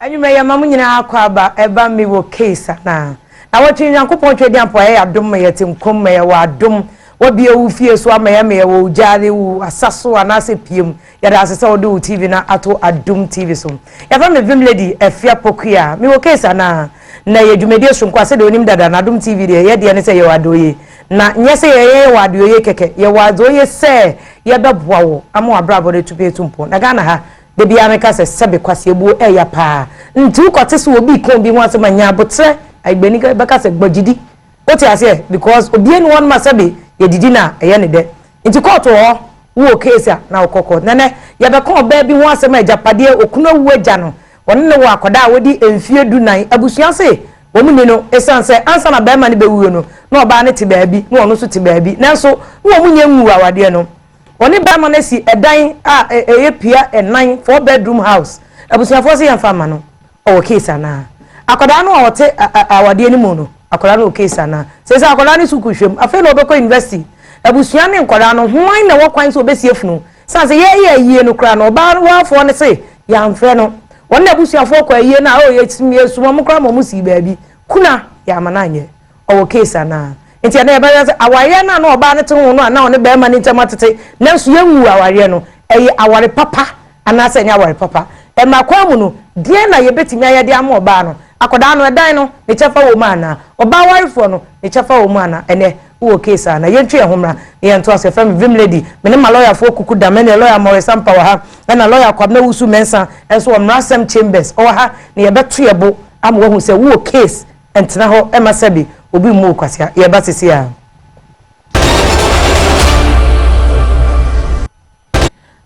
Anwummerɛ yɛma mo nyinaa akɔ aba ɛba me wɔ case anaa na wɔtwe Nyankopɔn twɛ di ampa ɛyɛ adom ma yɛte nkom ma yɛwɔ adom wabie wo fie so ama yɛ ma yɛwɔ wo gyaade wo asa so anaasɛ pie mu. Yɛda ase sɛ wode wo TV no ato Adom TV so. Yɛfrɛ me Vim Lady Afia Pokua. Me wɔ case anaa na yɛ dwumadie sonko a sɛdeɛ onim dada na Adom TV deɛ yɛdeɛ ne sɛ yɛwɔ adoye na nyɛ sɛ yɛyɛ yɛwɔ adeoye kɛkɛ, yɛwɔ adoye sɛ yɛbɛboa wo ama wabrabɔ no atu pɛ mpɔ na Ghana ha da biara meka sɛ sɛbe kwaseɛbuo ɛyɛ paa nti wokɔte sɛ obi ka obi ho asɛm anya abotrɛ agbani bɛka sɛ gbɔgyidi wote aseɛ because obie ni wɔn ma sɛbe yɛdidi na ɛyɛ ne dɛ. Nti kɔɔto hɔ wowɔ case a na wokɔ court. Nɛnɛ yɛbɛka ɔbaa bi ho asɛm a agyapadeɛ okunu awu agya no wɔne ne wɔ akwadaa a wɔdi mfie 14. Abusua se wɔn ni no ɛsiane sɛ ansa na bɛrima no bɛwuo no na ɔbaa no te baabi na ɔno nso te baabi, nanso na wɔn nyɛ nwu awadeɛ no. Wɔne bɛrima no asi ɛdan a ɛyɛ pia ɛnan, four bedroom house. Abusuafoɔ sɛ yɛmfa ama no. Ɔwɔ case anaa? Akwadaa no a ɔte awadeɛ no mu no, akwadaa no wɔ case anaa? Sɛ akwadaa no sukuu hwɛm afei na ɔbɛkɔ university, abusua ne nkwadaa no hwan na ɛwɔ kwan sɛ ɔbɛsie funu san sɛ yɛyɛ ayie no koraa no ɔbaa waafoɔ no se yɛamfrɛ no. Wɔn na abusuafoɔ kɔ ayie no a ɔ yɛsuma mo koraa ma ɔmo sii baabi kuna yɛama no anyɛ. Ɔwɔ case anaa? Nti ɛnna yɛbɛyɛ sɛ awareɛ no a na ɔbaa no te ho no a na ɔne bɛrima no ntam atete, nanso yɛnwu awareɛ no, ɛyɛ aware papa anaasɛ ɛnyɛ aware papa? Ɛmma kwan mu no deɛ na yɛbɛtumi ayɛ de ama ɔbaa no, akwadaa no, ɛdan no ne kyɛfa wɔ mu anaa? Ɔbaa warefoɔ no ne kyɛfa wɔ mu anaa? Ɛnɛ wowɔ case ana? Yɛntwe yɛn ho mmra na yɛnto ase. Yɛfrɛ me Vim Lady. Me ne ma lɔyafoɔ kuku dam ɛne lɔya Maurice Sampa wɔ ha, ɛna lɔya Kwabena Wusu Mɛnsa ɛnso wɔ Mmaransɛm Chambers ɔwɔ ha na yɛbɛto yɛ bo ama wahu sɛ wowɔ case ntena hɔ ɛma sɛbi obi mmu kwasea. Yɛba sisi a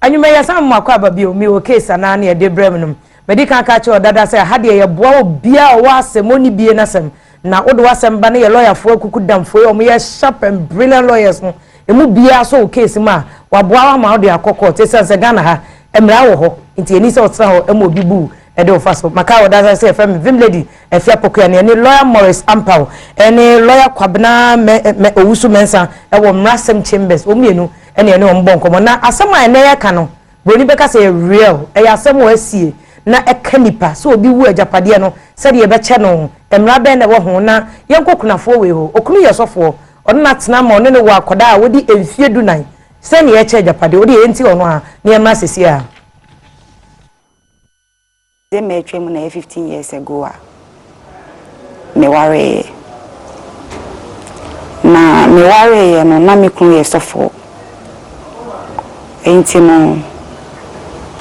anwumma yɛsan mu akɔ aba bio. Mi wɔ case anaa ne yɛde brɛ mu no, mɛdi kan ka kyerɛ ɔdada sɛ ha deɛ yɛboa obiara a ɔwɔ asɛm ɔni bie n'asɛm na wode w'asɛm ba ne yɛ lɔyafoɔ akuku damfoɔ yi a wɔyɛ sharp and brilliant lawyers no emu biara so wɔ case mu a waboa wa ma wode akɔ court. Ɛsiane sɛ Ghana ha mmara wɔ hɔ nti ɛni sɛ ɔtena hɔ ɛma obi bu ɛde wofa so. Maka wɔ dada sɛ yɛfrɛ me Vim Lady Afia Pokua ne ɛne lawyer Maurice Ampaw ɛne lawyer Kwabena mɛ mɛ Owusu Mɛnsa ɛwɔ Mmaransɛm Chambers. Wɔn mmienu ɛne wɔn bɔ nkɔmɔ na asɛm a ɛnɛ yɛka no broni bɛka sɛ yɛ real, ɛyɛ asɛm wɔ asie na ɛka nipa sɛ obi wu agyapadeɛ no sɛdeɛ yɛbɛkyɛ no, mmara bɛn na ɛwɔ ho? Na yɛnkɔ kunafoɔ wei hɔ. Okunu yɛ sɔfoɔ, ɔno na tena ma ɔne ne wɔ akwadaa a wɔdi mfie 14. Sɛnea yɛkyɛ agyapadeɛ wɔde yɛn ti ɔno a nneɛma sisi a. December atwa mu na ɛyɛ 15 years ago a mewareeɛ. Na mewareeɛ no na me kunu yɛ sɔfoɔ. Nti no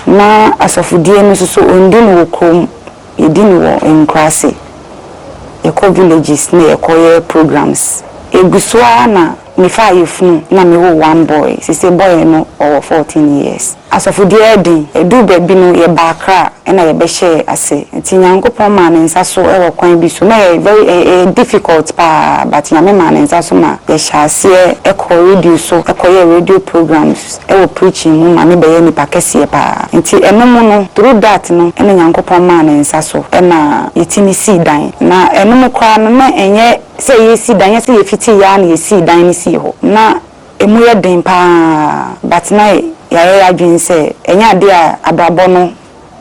na asɔfodie no nso so ɔndi no wɔ kurom, yɛdi no wɔ nkuraase. Yɛkɔ villages na yɛkɔyɛ programs. Egu so ara na mefa ayefunu na mewɔ one boy. Sisi boy no ɔwɔ 14 years. Asɔfodie yɛ den. Edu baabi no yɛba Accra ɛna yɛbɛhyɛ ase. Nti Nyankopɔn maa ne nsa so ɛwɔ kwan bi so. Na yɛ very ɛyɛ difficult paa, but Nyame maa ne nsa so ma yɛhyɛ aseɛ ɛkɔ radio so, ɛkɔyɛ radio programs ɛwɔ preaching mu ma ne bɛyɛ nipa kɛseɛ paa. Nti ɛno mu no, through that no ɛna Nyankopɔn maa ne nsa so ɛna yɛtumi sii dan. Na ɛno mu koraa no na ɛnyɛ sɛ yɛsi dan, nyɛ sɛ yɛfiti yɛa na yɛsii dan no sii hɔ. Na emu yɛ den paa, but na yɛayɛ yɛ adwene sɛ ɛnyɛ adeɛ a abrabɔ no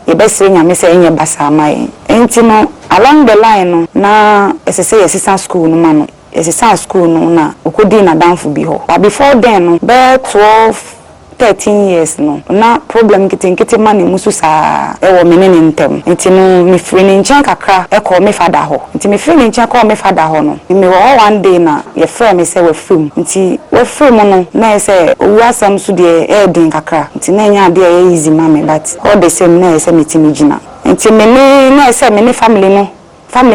yɛbɛsrɛ Nyame sɛ ɛnyɛ basaa ma yɛn. Nti no along the line no na ɛsɛ sɛ yɛsesa school no ma no. Yɛsesa school no na okɔdii n'adamfo bi hɔ. But before then no, bɛyɛ 12 13 years no, na problem nketenkete ma ne mu so saa ɛwɔ me ne ne ntɛm. Nti no mefiri ne nkyɛn kakra ɛkɔɔ me fada hɔ. Nti mefiri ne nkyɛn kɔɔ me fada hɔ no, mewɔ hɔ one day na yɛfrɛ me sɛ wafiri mu. Nti wafiri mu no na ɛyɛ sɛ owu asɛm so deɛ ɛyɛ den kakra, nti na ɛnyɛ adeɛ a ɛyɛ easy ma me, but all the same na ɛyɛ sɛ metumi gyina. Nti me ne na ɛyɛ sɛ me ne family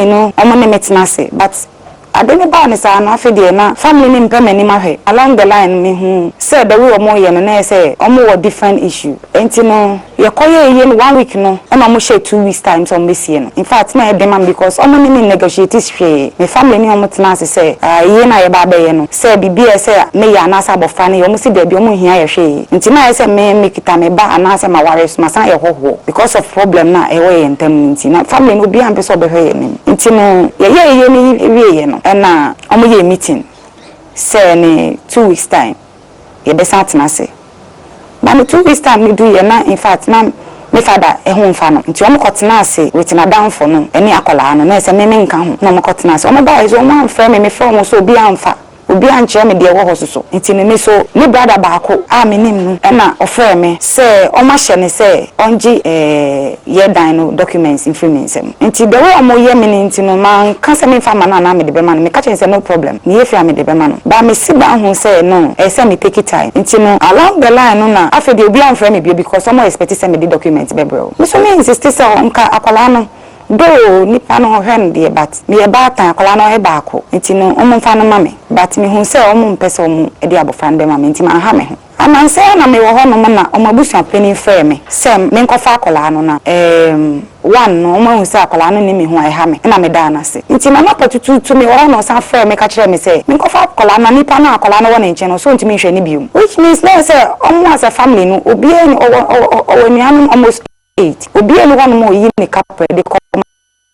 no ɔmo ne me tena ase, but ade ne baa ne saa no afei deɛ na family ne mpɛ m'anim ahwɛ. Along the line mehu sɛ the way ɔmo yɛ no na yɛ sɛ ɔmo wɔ different issue. Nti no yɛkɔyɛ yie no one week no ɛna ɔmo hyɛ 2 weeks time sɛ ɔmo bɛsie no. In fact, na yɛ den ma me because ɔmo ne me negotiate hwee. Me family ne ɔmo tena ase sɛ yie na yɛba abɛyɛ no sɛ biribi a ɛsɛ meyɛ anaasɛ abɔfra no yɛ, ɔmo si daabi, ɔmo nhia yɛ hwee. Nti na yɛ sɛ me mekita me ba anaasɛ ma ware so masan yɛ hɔhoɔ because of problem na ɛwɔ yɛn ntam no. Nti na family no obiara mpɛ sɛ ɔbɛhwɛ yɛn anim. Nti no yɛyɛ yie no wieɛ no ɛna ɔmo yɛ meeting sɛ ne 2 weeks time yɛbɛsan atena ase. Ba ne 2 weeks time ne du yɛ na in fact na Me father ho mfa no nti wɔn kɔ tenaa ase with nadamfo no ne akwadaa no na ɛsɛ me menka ho na wɔn kɔ tenaa ase. Wɔn baeɛ nso wɔn amfrɛ me, mefrɛ wɔn nso obiara amfa. Obiara ankyerɛ me deɛ ɛwɔ hɔ soso nti no me so me brother baako a menim no na ɔfrɛɛ me sɛ wɔahyɛ no sɛ ɔngye yɛ dan no documents mfiri me nsam. Nti the way wɔyɛ me no nti no manka sɛ memfa mma no anaa mede bɛma no, meka kyerɛɛ no sɛ no problem, meyɛ fie a mede bɛma no. But me si ba huu sɛ no ɛyɛ sɛ me take time nti no along the line no na afei deɛ obiara mfrɛ me bio because wɔn expect sɛ mede document bɛbrɛ wɔn. Me so me insist sɛ ɔnka akwadaa no Though nipa no ɔhwɛ no deɛ but meyɛ baatan akwadaa no ɔyɛ baako nti no ɔmo nfa no ma me but me hu sɛ ɔmo mpɛ sɛ ɔmo de abɔfra no bɛma me nti manha me ho. Anansa yi ara na mewɔ hɔ nom na ɔmo abusua panin frɛɛ me sɛ me nkɔfa akwadaa no na erm one no ɔmo ahu sɛ akwadaa no nni me ho a ɛha me ɛna me daa no ase nti nanɔpa tutuutu mewɔ hɔ na ɔsan frɛɛ me ka kyerɛɛ me sɛ me nkɔfa akwadaa no na nipa no a akwadaa no wɔ ne nkyɛn no ɔsɛ ɔntumi nhwɛ no biom which means na ɛyɛ sɛ ɔmo as a family no obiara nni ɔwɔ ɔwɔ ɔwɔ anuanom almost 8. Obiara nni hɔnom a oyi ne kaprɛ de kɔma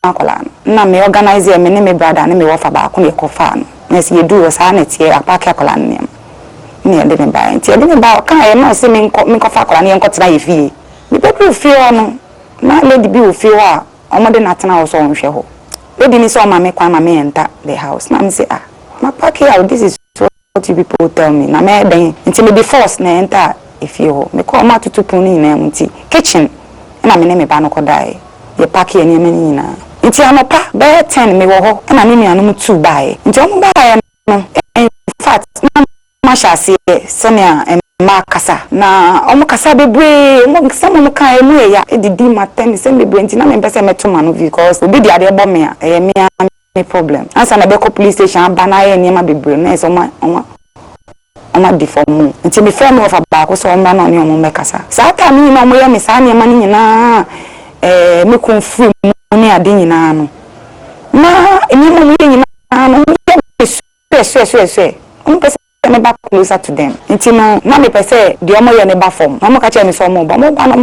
akwadaa no. Nna me organise yɛ me ne me brada ne me wɔfa baako na yɛkɔfaa no. Na sɛ yɛduu hɔ saa na ɛteɛ, yɛapaake akwadaa no nneɛma na yɛde no baeɛ. Nti yɛde no baeɛ ɔkaeɛ na ɔse menkɔ menkɔfa akwadaa no yɛnkɔtena yɛ fie. Mebɛduruu fie hɔ no, na lady bi wɔ fie hɔ a wɔde no atena hɔ sɛ ɔnhwɛ hɔ. Lady no sɛ ɔma me kwan ma me enter the house. Na mese ah, mapaake a this is What you people tell me na mɛyɛ dɛn nti mede force na enter efie hɔ mekɔɔ ɔmo atoto pono no nyinaa mu nti kitchen ɛna me ne me ba no kɔdaeɛ yɛ packe yɛ nneɛma no nyinaa nti anɔpa bɛyɛ ten mewɔ hɔ ɛna ne nuanom tuu baeɛ nti ɔmo baeɛ no infact na mahyɛ aseɛ sɛnea mmaa kasa na ɔmo kasa bebree ɔmo nsɛm ɔmo kaeɛ emu yɛ ya edidi matɛm nsɛm bebree nti na mempɛ sɛ mɛto m'ano because obi de adeɛ bɔ me a ɛyɛ me ara me problem. Ansa na ɛbɛkɔ police station aba na ayɛ nneɛma bebree no, na ayɛ sɛ wɔn wɔn wɔn adi fam mu. Nti mefrɛɛ me wɔfa baako sɛ ɔmmra na ɔne wɔn mmɛkasa. Saa time no nyinaa a wɔyɛ me saa nneɛma no nyinaa a ɛɛ me kunu firi mu ne ade nyinaa no, na nneɛma a wɔyɛ nyinaa no, wɔyɛ me suɛsuɛsuɛsuɛ. Wɔmpɛ sɛ meba closer to them nti no na mepɛ sɛ deɛ wɔyɛ no ba fam na wɔka kyerɛɛ me sɛ wɔreba wɔba no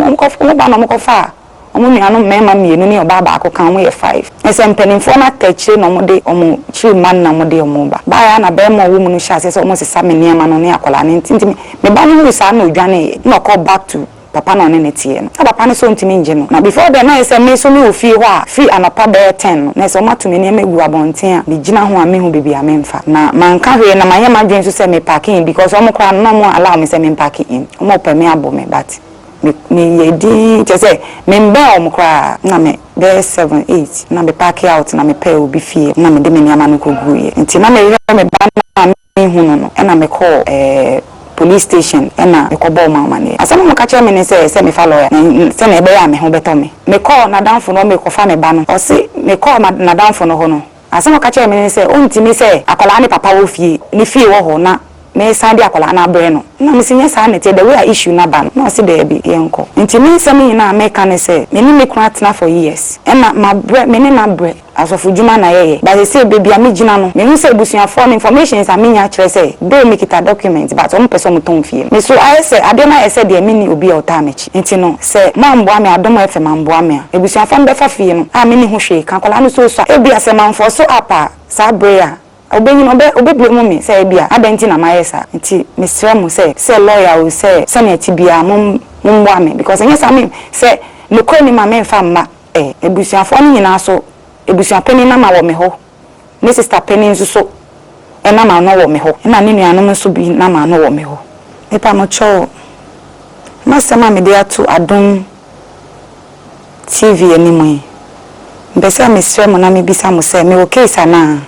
wɔba no wɔkɔfaa wɔn nuanom mmarima mmienu ne ɔbaa baako ka wɔyɛ five na sɛ mpanimfoɔ no atɔ akyire na wɔde wɔn kyiri mma no na wɔde wɔn ba baeɛ a na barima a ɔwɔ mu no hyɛ aseɛ sɛ wɔresesa me nneɛma no ne akwadaa no nti nti me ba no huu saa na ɔdwaneeɛ na ɔkɔɔ back to papa na ɔne no teɛ no na papa no sɛ ɔntumi ngye no na before then na ayɛ sɛ me nso me wɔ fie hɔ a firi anɔpa bɛyɛ ten no na ɛsɛ wɔato me nneɛma agu abɔnten a me gyina ho a menhu baabi a memfa na manka hwee na manyɛ m'adwene nso sɛ me parke in because wɔn koraa no na wɔn allow me sɛ me mparke in wɔn pɛ me abɔ me but me me yɛ dinn kyerɛ sɛ me mbɛn wɔn koraa na me bɛyɛ seven eight na me parke out na me pɛɛ obi fie na me de me nneɛma no kɔ guiɛ nti na me hwɛ me ba no a mehu no no, ɛna mekɔɔ ɛɛ police station ɛna mekɔbɔɔ wɔn amaneɛ. Asɛm a wɔka kyerɛɛ me ne sɛ, sɛ mefa lawyer na sɛnea ɛbɛyɛ a me ho bɛtɔ me. Mekɔɔ n'adamfo no hɔ merekɔfa me ba no, ɔse mekɔɔ n'adamfo no hɔ no, asɛm a ɔka kyerɛɛ me ne sɛ ɔntumi sɛ akwadaa ne papa wɔ fie, ne fie wɔ hɔ na meresan de akwadaa no abrɛ no. Ɛna mese nyɛ saa na ɛteɛ, the way a issue no aba no. Ɛna ɔse daabi, yɛnkɔ. Nti me nsɛm nyinaa a meka ne sɛ, me ne me kunu atena for years, ɛna mabrɛ, me ne no abrɛ. Asɔfodwuma na yɛyɛ but sesei baabi a megyina no mehu sɛ abusuafoɔ no informations a menya kyerɛ sɛ though mekita document but wɔn pɛ sɛ wɔn tɔn fie no. Me so ayɛ sɛ adeɛ no ayɛ sɛ deɛ menni obi a ɔtaa m'akyi nti no sɛ moamboa me Adom FM amboa me a abusuafoɔ no bɛfa fie no a menni ho hwee ka akwadaa no so sua ebia sɛ manfɔɔso up a saa bere a ɔbɛnyin ɔbɛ ɔbɛblame me sɛ ebia adɛn nti na mayɛ saa nti mesrɛ mo sɛ sɛ lawyer o sɛ sɛnea ɛte biara mom mommoa me because ɛnyɛ saa me sɛ nokorɛ nim a memfa mma Ɛ, abusuafoɔ no nyinaa so, abusua panin nama wɔ me hɔ, me sista panin nso so nama no wɔ me hɔ, ɛna ne nuanom nso bi nama no wɔ me hɔ. Mepa mo kyɛw, m'asɛm a mede ato Adom TV anim yi, mepɛ sɛ mesrɛ mo na mebisa mo sɛ, mewɔ case anaa?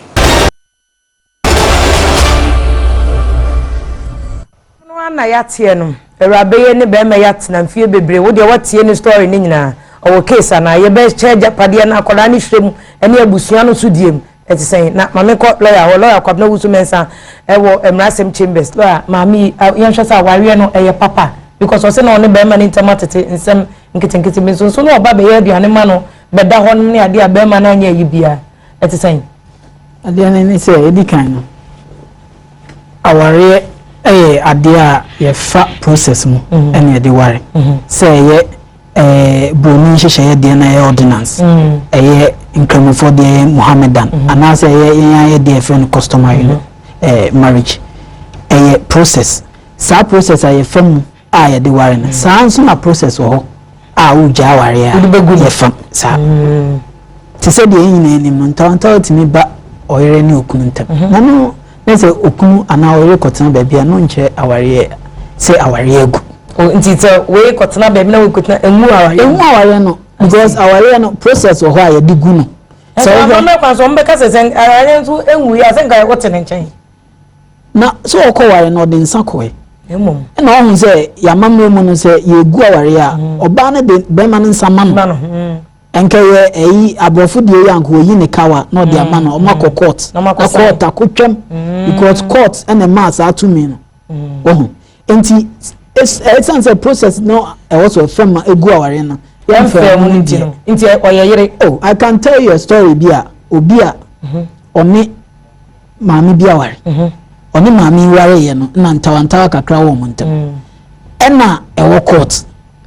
No ara na yɛateɛ no. Awuraba yi ne bɛrima yi atena mfie bebree. Wo deɛ woatie ne story no nyinaa. Ɔwɔ case anaa? Yɛbɛkyɛ agyapadeɛ no akwadaa no hwɛ mu ne abusua no nso die mu. Ɛte sɛn? Na ma menkɔ lawyer hɔ. Lawyer Kwabena Owusu Mensah ɛwɔ Mmaransɛm Chambers. Lawyer, maame yi, yɛnhwɛ sɛ awareɛ no ɛyɛ papa because ɔse na ɔne bɛrima no ntam atete nsɛm nketenkete bi nso nso na ɔba bɛyɛ aduane ma no bɛda hɔ nom ne adeɛ a bɛrima no anyɛ ayi biara. Ɛte sɛn? Adeɛ no ne sɛ, ɛdi kan no, awareɛ yɛ adeɛ a yɛfa process mu mhm. ɛna yɛde ware. Mhm. Sɛ ɛyɛ ɛɛ buroni nhyehyɛeɛ deɛ na ɛyɛ ordinance, mhm. ɛyɛ nkramofoɔ deɛ ɛyɛ Mohammedan, anaasɛ ɛyɛ yɛn ayɛ deɛ yɛfrɛ no customary no ɛɛ marriage. Ɛyɛ process. Saa process a yɛfa mu a yɛde ware no, saa nso na process wɔ hɔ a. a wogya awareɛ a Wode bɛgu no. Yɛfam saa. Te sɛ deɛ yɛn nyinaa nim no, ntawantawa tumi ba ɔyere ne okunu ntam. Na no na sɛ okunu anaa ɔyere kɔtena baabi a, no nkyerɛ awareɛ sɛ awareɛ agu. O, nti sɛ wei kɔtena baabi na wei kɔtena, ɛngu awareɛ? Ɛngu awareɛ no, because awareɛ no, process wɔ hɔ a yɛde gu no. Sɛ wohwɛ amammerɛ kwan so, wɔbɛka sɛ awareɛ nso ɛngu yi a, sɛ nka wote ne nkyɛn. Na sɛ ɔkɔ ware no, ɔde nsa kɔɛ. Mmom. Ɛna ɔhu sɛ yɛamammerɛ mu no, sɛ yɛgu awareɛ a, ɔbaa no de bɛrima no nsa ma no. Ma no. Nkɛ yɛ ɛyi aborɔfo deɛ yi, anka oyi ne kawa na ɔde ama no, ɔmo akɔ court Na ɔmo na akɔ sign. Court akotwam, because court ɛna ɛmaa saa tumi no wɔho. Nti ɛsiane sɛ process no ɛwɔ so ɛfɛm ma egu awareɛ no yɛmfɛ mu no nti no, nti ɔyɛ yere. Oh, I can tell you a story bi a obi a ɔne maame bi aware, ɔne maame yi wareeɛ no, na ntawantawa kakra wɔ ɔmo ntam, ɛna ɛwɔ court.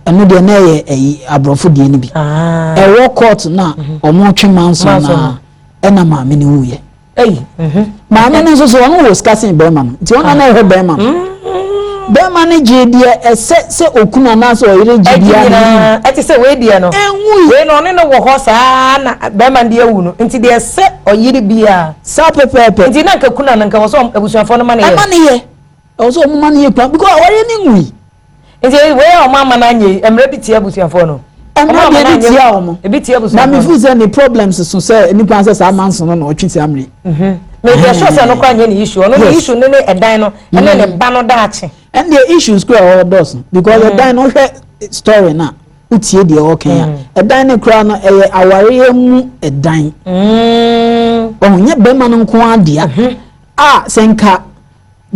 Ɛno deɛ, na ɛyɛ ɛyi aborɔfo deɛ no bi. Ɛwɔ court na ɔmo twe manso Manso. Na ɛna maame no wuyɛ. Ɛyi. Maame no nso so, ɔno wɔ sika sen bɛrima no, nti ɔno na ɛhwɛ bɛrima no. Bɛrima no gye deɛ ɛsɛ sɛ okunu anaasɛ ɔyere gye ɛgye biara no. Nyinaa ɛte sɛ wei deɛ no. Ɛnwui. Wei no, ɔne no wɔ hɔ saa na bɛrima no deɛ awu no, nti deɛ ɛsɛ ɔyere biara saa pɛpɛɛpɛ. Nti na nka kuna no, nka wɔ sɛ abusuafoɔ no ma no yɛ. Ɛma ne yɛ, ɛwɔ sɛ ɔmo ma ne yɛ kura, because awareɛ ne nwui. Nti wei a ɔmo ama no anyɛ yi, mmerɛ bi tia abusuafoɔ no. Ɛmmerɛ Ɔmo ama deɛ no ebi anyɛ- tia ɔmo. Ebi tia Na abusuafoɔ no. mefu sɛ ne problems so sɛ nipa sɛ saa manso no na ɔtwe saa mmere. Mɛ sure sɛ no koraa nyɛ ne issue, ɔno ne issue ne ne ɛdan no ɛne ne ba no daakye. Ɛn deɛ, issues kura ɛwɔ dɔɔso, because ɛdan no, wohwɛ story na wotie deɛ ɔka a, ɛdan no koraa no, ɛyɛ awareɛ mu ɛdan. Ɔho nyɛ bɛrima no nko adea a, sɛ nka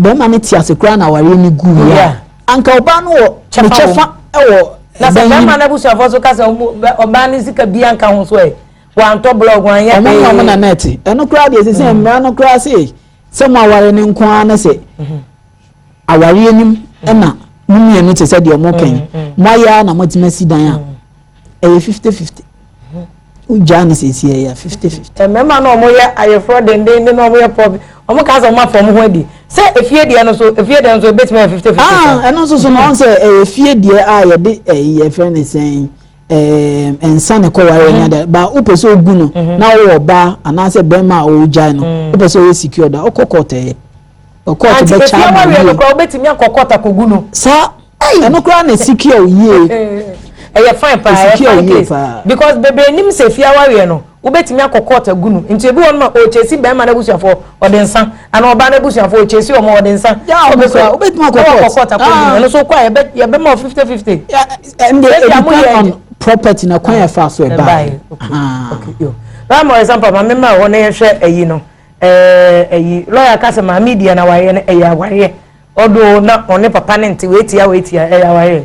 bɛrima no te ase koraa na awareɛ no gu yɛ a, anka ɔbaa no wɔ ne Kyɛfa wɔ mu. kyɛfa ɛwɔ Na sɛ ɛdan yi bɛrima mu. no abusuafoɔ so ka sɛ ɔbaa no sika bi anka ho so ɛ, wantɔ blog, wanyɛ Ɔmo ne ɔmo na nɛɛte ɛno koraa deɛ, sɛ mmara no koraa se sɛ mo aware ne nko ara ne sɛ awareɛ nim, ɛna mo mmienu te sɛ deɛ ɔmo kɛn mo ayɛ a na mo atumi asi dan a, ɛyɛ 50-50. Wogyaa ne sɛsi, ɛyɛ 50-50. Mmarima no a wɔyɛ ayeforɔ dendenden na wɔyɛ pɔ, wɔn ka sɛ wɔn afa wɔn ho adi sɛ efie deɛ no so, efie deɛ no so ebetumi ayɛ 50-50. Ah, ɛno nso so no, ɔn sɛ ɛyɛ fie deɛ a yɛde ɛyi yɛfrɛ ne sɛn, nsa ne kɔware ne ade ba. Wopɛ sɛ ogu no na wowɔ ɔbaa anaasɛ bɛrima a ɔwɔ no, wopɛ sɛ ɔyɛ secure da, ɔkɔ court, ɛyɛ court Anti bɛkyɛ efie ama awareɛ no yie. koraa, wobɛtumi akɔ court akɔgu no. Saa, ɛno koraa na secure yie. Ɛyɛ fine paa, ɛyɛ Ɛsecure fine yie case paa. Because bebree nim sɛ efie awareɛ no, wobɛtumi akɔ court agu no. Nti ebi wɔ no ma ɔkyesi bɛrima no abusuafoɔ, ɔde nsa, ana ɔbaa no abusuafoɔ, ɔkyesi wɔn, ɔde nsa. Ya, ɔmo koraa, wobɛtumi akɔ Na wakɔ court. court akɔgu no. Ah. Ɛno nso kɔ a, yɛbɛma 50-50. Ɛnde Sɛdeɛ it mo yɛ depend on property na kwan yɛ fa so ɛbaa. Ɛbaeɛ, okay, yo. Lawyer example, maame ma hɔ na yɛhwɛ ɛyi no, ɛyi lawyer ka sɛ maame deɛ na wareɛ no ɛyɛ awareɛ ɔdo na ɔne papa ne nte, weetia weetia, ɛyɛ awareɛ.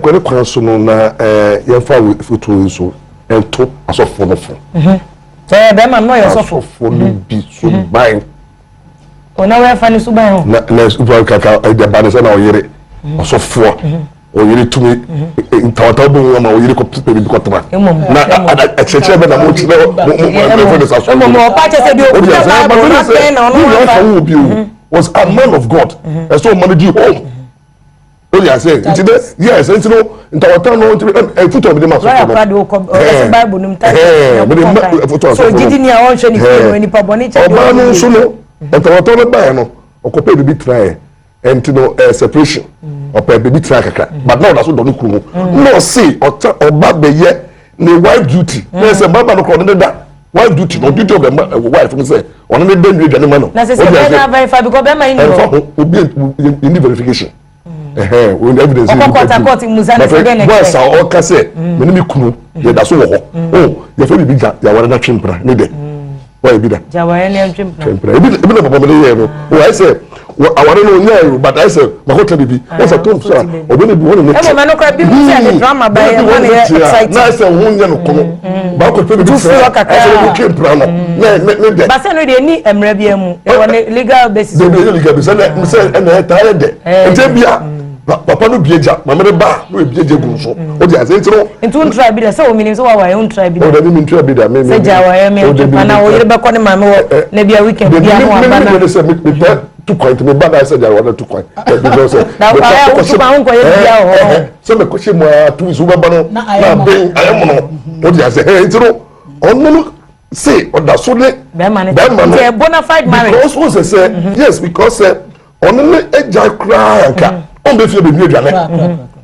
Kwani kwan so no, na yɛmfa foto yi so ɛnto asɔfoɔ no fo. Bɛrima no ɔyɛ sɔfo. Asɔfoɔ no bi so ban. Ɔna wɔyɛfa ne suban ho. Na kaka ɛde ba ne sɛ na ɔyere ɔsɔfoɔ, ɔyere tumi ntawatawa bɛ mu ama ɔyere kɔ pɛ bibi kɔtena. Mmom. Na akyerɛkyerɛ bɛ na mo kyerɛ mo mo mo ɛfɛ de sa sɔrɔ. Mmom, ɔpa kyɛ sɛ deɛ okuta Bible na afɛn na ɔno wafa. Wo bi o was a man of God, ɛsɛ ɔmo manage home o yà sɛ nti dɛ yes, nti no ntawata no nti ɛfutu ɔmo de ma lawyer asɔfo no. kora de wokɔ ɔsɛ Bible no mu ta. Mede ma ɛfutu so asɔfo no. gyidi ni a ɔnhwɛ ne fie no, nipa bɔne kyɛ deɛ Ɔbaa no ɔyɛ. nso no, ntawata no baeɛ no, ɔkɔpɛ bibi tena yɛ, nti no separation, ɔpɛ bibi tena kakra, but na ɔda so dɔ ne kunu ho, na ɔse ɔtɛ ɔba bɛyɛ ne wife duty, na ɛsɛ bàbá no kɔ ɔne ne da wife duty no, duty of the wife no sɛ ɔne ne da nua aduane ma no. Na sɛ bɛrima na verify because bɛrima yi ni ɛnfa hɔ. Ho obi yɛ verification, ɛhɛn o evidence. Ɔkɔ court a court musa ne sɛ dɛn na ɛkyerɛ? Once a ɔka sɛ mɛ ne mi kunu yɛ da so wɔ hɔ o, yɛfɛ bibi gya yawara na twe mpena ne dɛ wɔyɛ bi da. Gyawareɛ ne ntwe mpena. Twe mpena ebi na papa mi de yɛ no o, ayɛ sɛ aware no onyaa yi o, but ayɛ sɛ mako tẹ bibi wɔn sɛ tom so a ɔbɛ ne bi wɔn ne ne Ɛmɔ mɛ no kora bi mu sɛ ɛde drama ba yɛ ma ne yɛ exciting. Na ayɛ sɛ ho nyɛ no kono baako pɛ bibi Tu sɛ firi hɔ kakra. ayɛ sɛ wɔn twe mpena no ne ne ne dɛ. Basɛ no deɛ ni mmerɛ bi mu, ɛwɔ ne legal basis. Debi ɛyɛ legal basis, ɛnɛ sɛ ɛnɛ ɛtaa yɛ dɛ nti ebia. Papa no bie gya, maame no ba na ebie gya gu nso. O di ase nti no. Nti o ntura bi da sɛ o minim sɛ wawa o ntura bi da. O dabi mi ntura bi da mi mi. Sɛ gya awareɛ mi ntwe na o yere bɛkɔ ne maame wɔ na bi a weekend bi a no aba na. Mi mi mi sɛ mi mi pɛ tu kwan nti mi ba na sɛ gya awareɛ tu kwan. Because sɛ. Na awareɛ o tu kwan o nkɔ yɛ bi a wɔ hɔ. Sɛ mi kɔ hyɛ mu a tu nso bɛba no na aben ayɛ mono. O di ase nti no ɔno no se ɔda so ne bɛrima no nti ɛ bona fide marriage. Because o sɛ sɛ yes because sɛ ɔno ne agya koraa nka ɔn bɛ fie bɛ nua aduane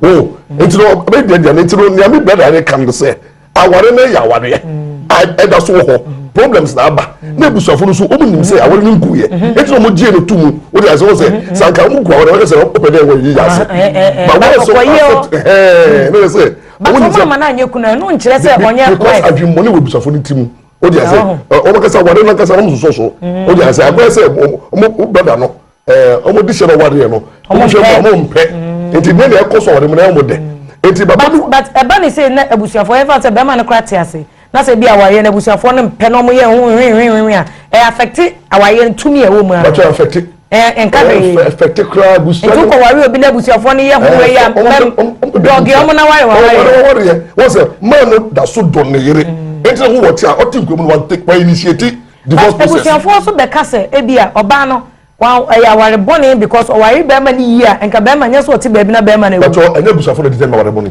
o nti no ɔbɛ di aduane. Nti no nea mi brother ne kan sɛ aware no yɛ awareɛ a ɛda so wɔ hɔ, problems na aba na ebusuafo no so ɔmo nim sɛ aware no ngu yɛ, nti na ɔmo gye no to mu. O de ase wɔ sɛ sanka ɔmo gu aware wɔn sɛ ɔpɛ dɛ ɛwɔ yi yɛ ase but wɔn so accept ɛhɛn ne yɛ sɛ ɔmo nim sɛ ɔmo ama na anye kunu ɛno nkyerɛ sɛ ɔnyɛ because adwimmɔne wɔ ebusuafo no ti mu. O de ase ɔmo kasa aware no kasa ɔmo soso so. O de ase akɔyɛ sɛ ɔmo brother no ɔmo di hyɛ no awareɛ no ɔmo hwɛ mu ɔmo mpɛ, nti ne na ɛkɔ so aware mu na ɛmo dɛ nti baba no. But ɛba ne sɛ na abusuafoɔ yɛfa sɛ bɛrima no kora te ase na sɛ bi awareɛ no abusuafoɔ no mpɛ na ɔmo yɛ ho hwehwehwehwe a, ɛyɛ affect awareɛ no tumi a ɛwɔ mu ano? Bàtɛ affect. Ɛɛ, nka hwee. Affect koraa abusua. Nti wokɔ ware obi na abusuafoɔ no yɛ ho wei a, mɛm dɔge ɔmo na ware waware. Wɔwareɛ wɔn sɛ maa no da so dɔ ne yere, nti na ho wɔ te a ɔte nkurom no wɔn take wɔn initiate divorce process. Abusuafoɔ nso bɛka sɛ ebi a ɔbaa no wɔn ɛyɛ aware bɔne because ɔware bɛrima no yie a, nka bɛrima nyɛ sɛ ɔte baabi na bɛrima no ewu. Bàtɛ ɛnyɛ abusuafoɔ na determine aware bɔne,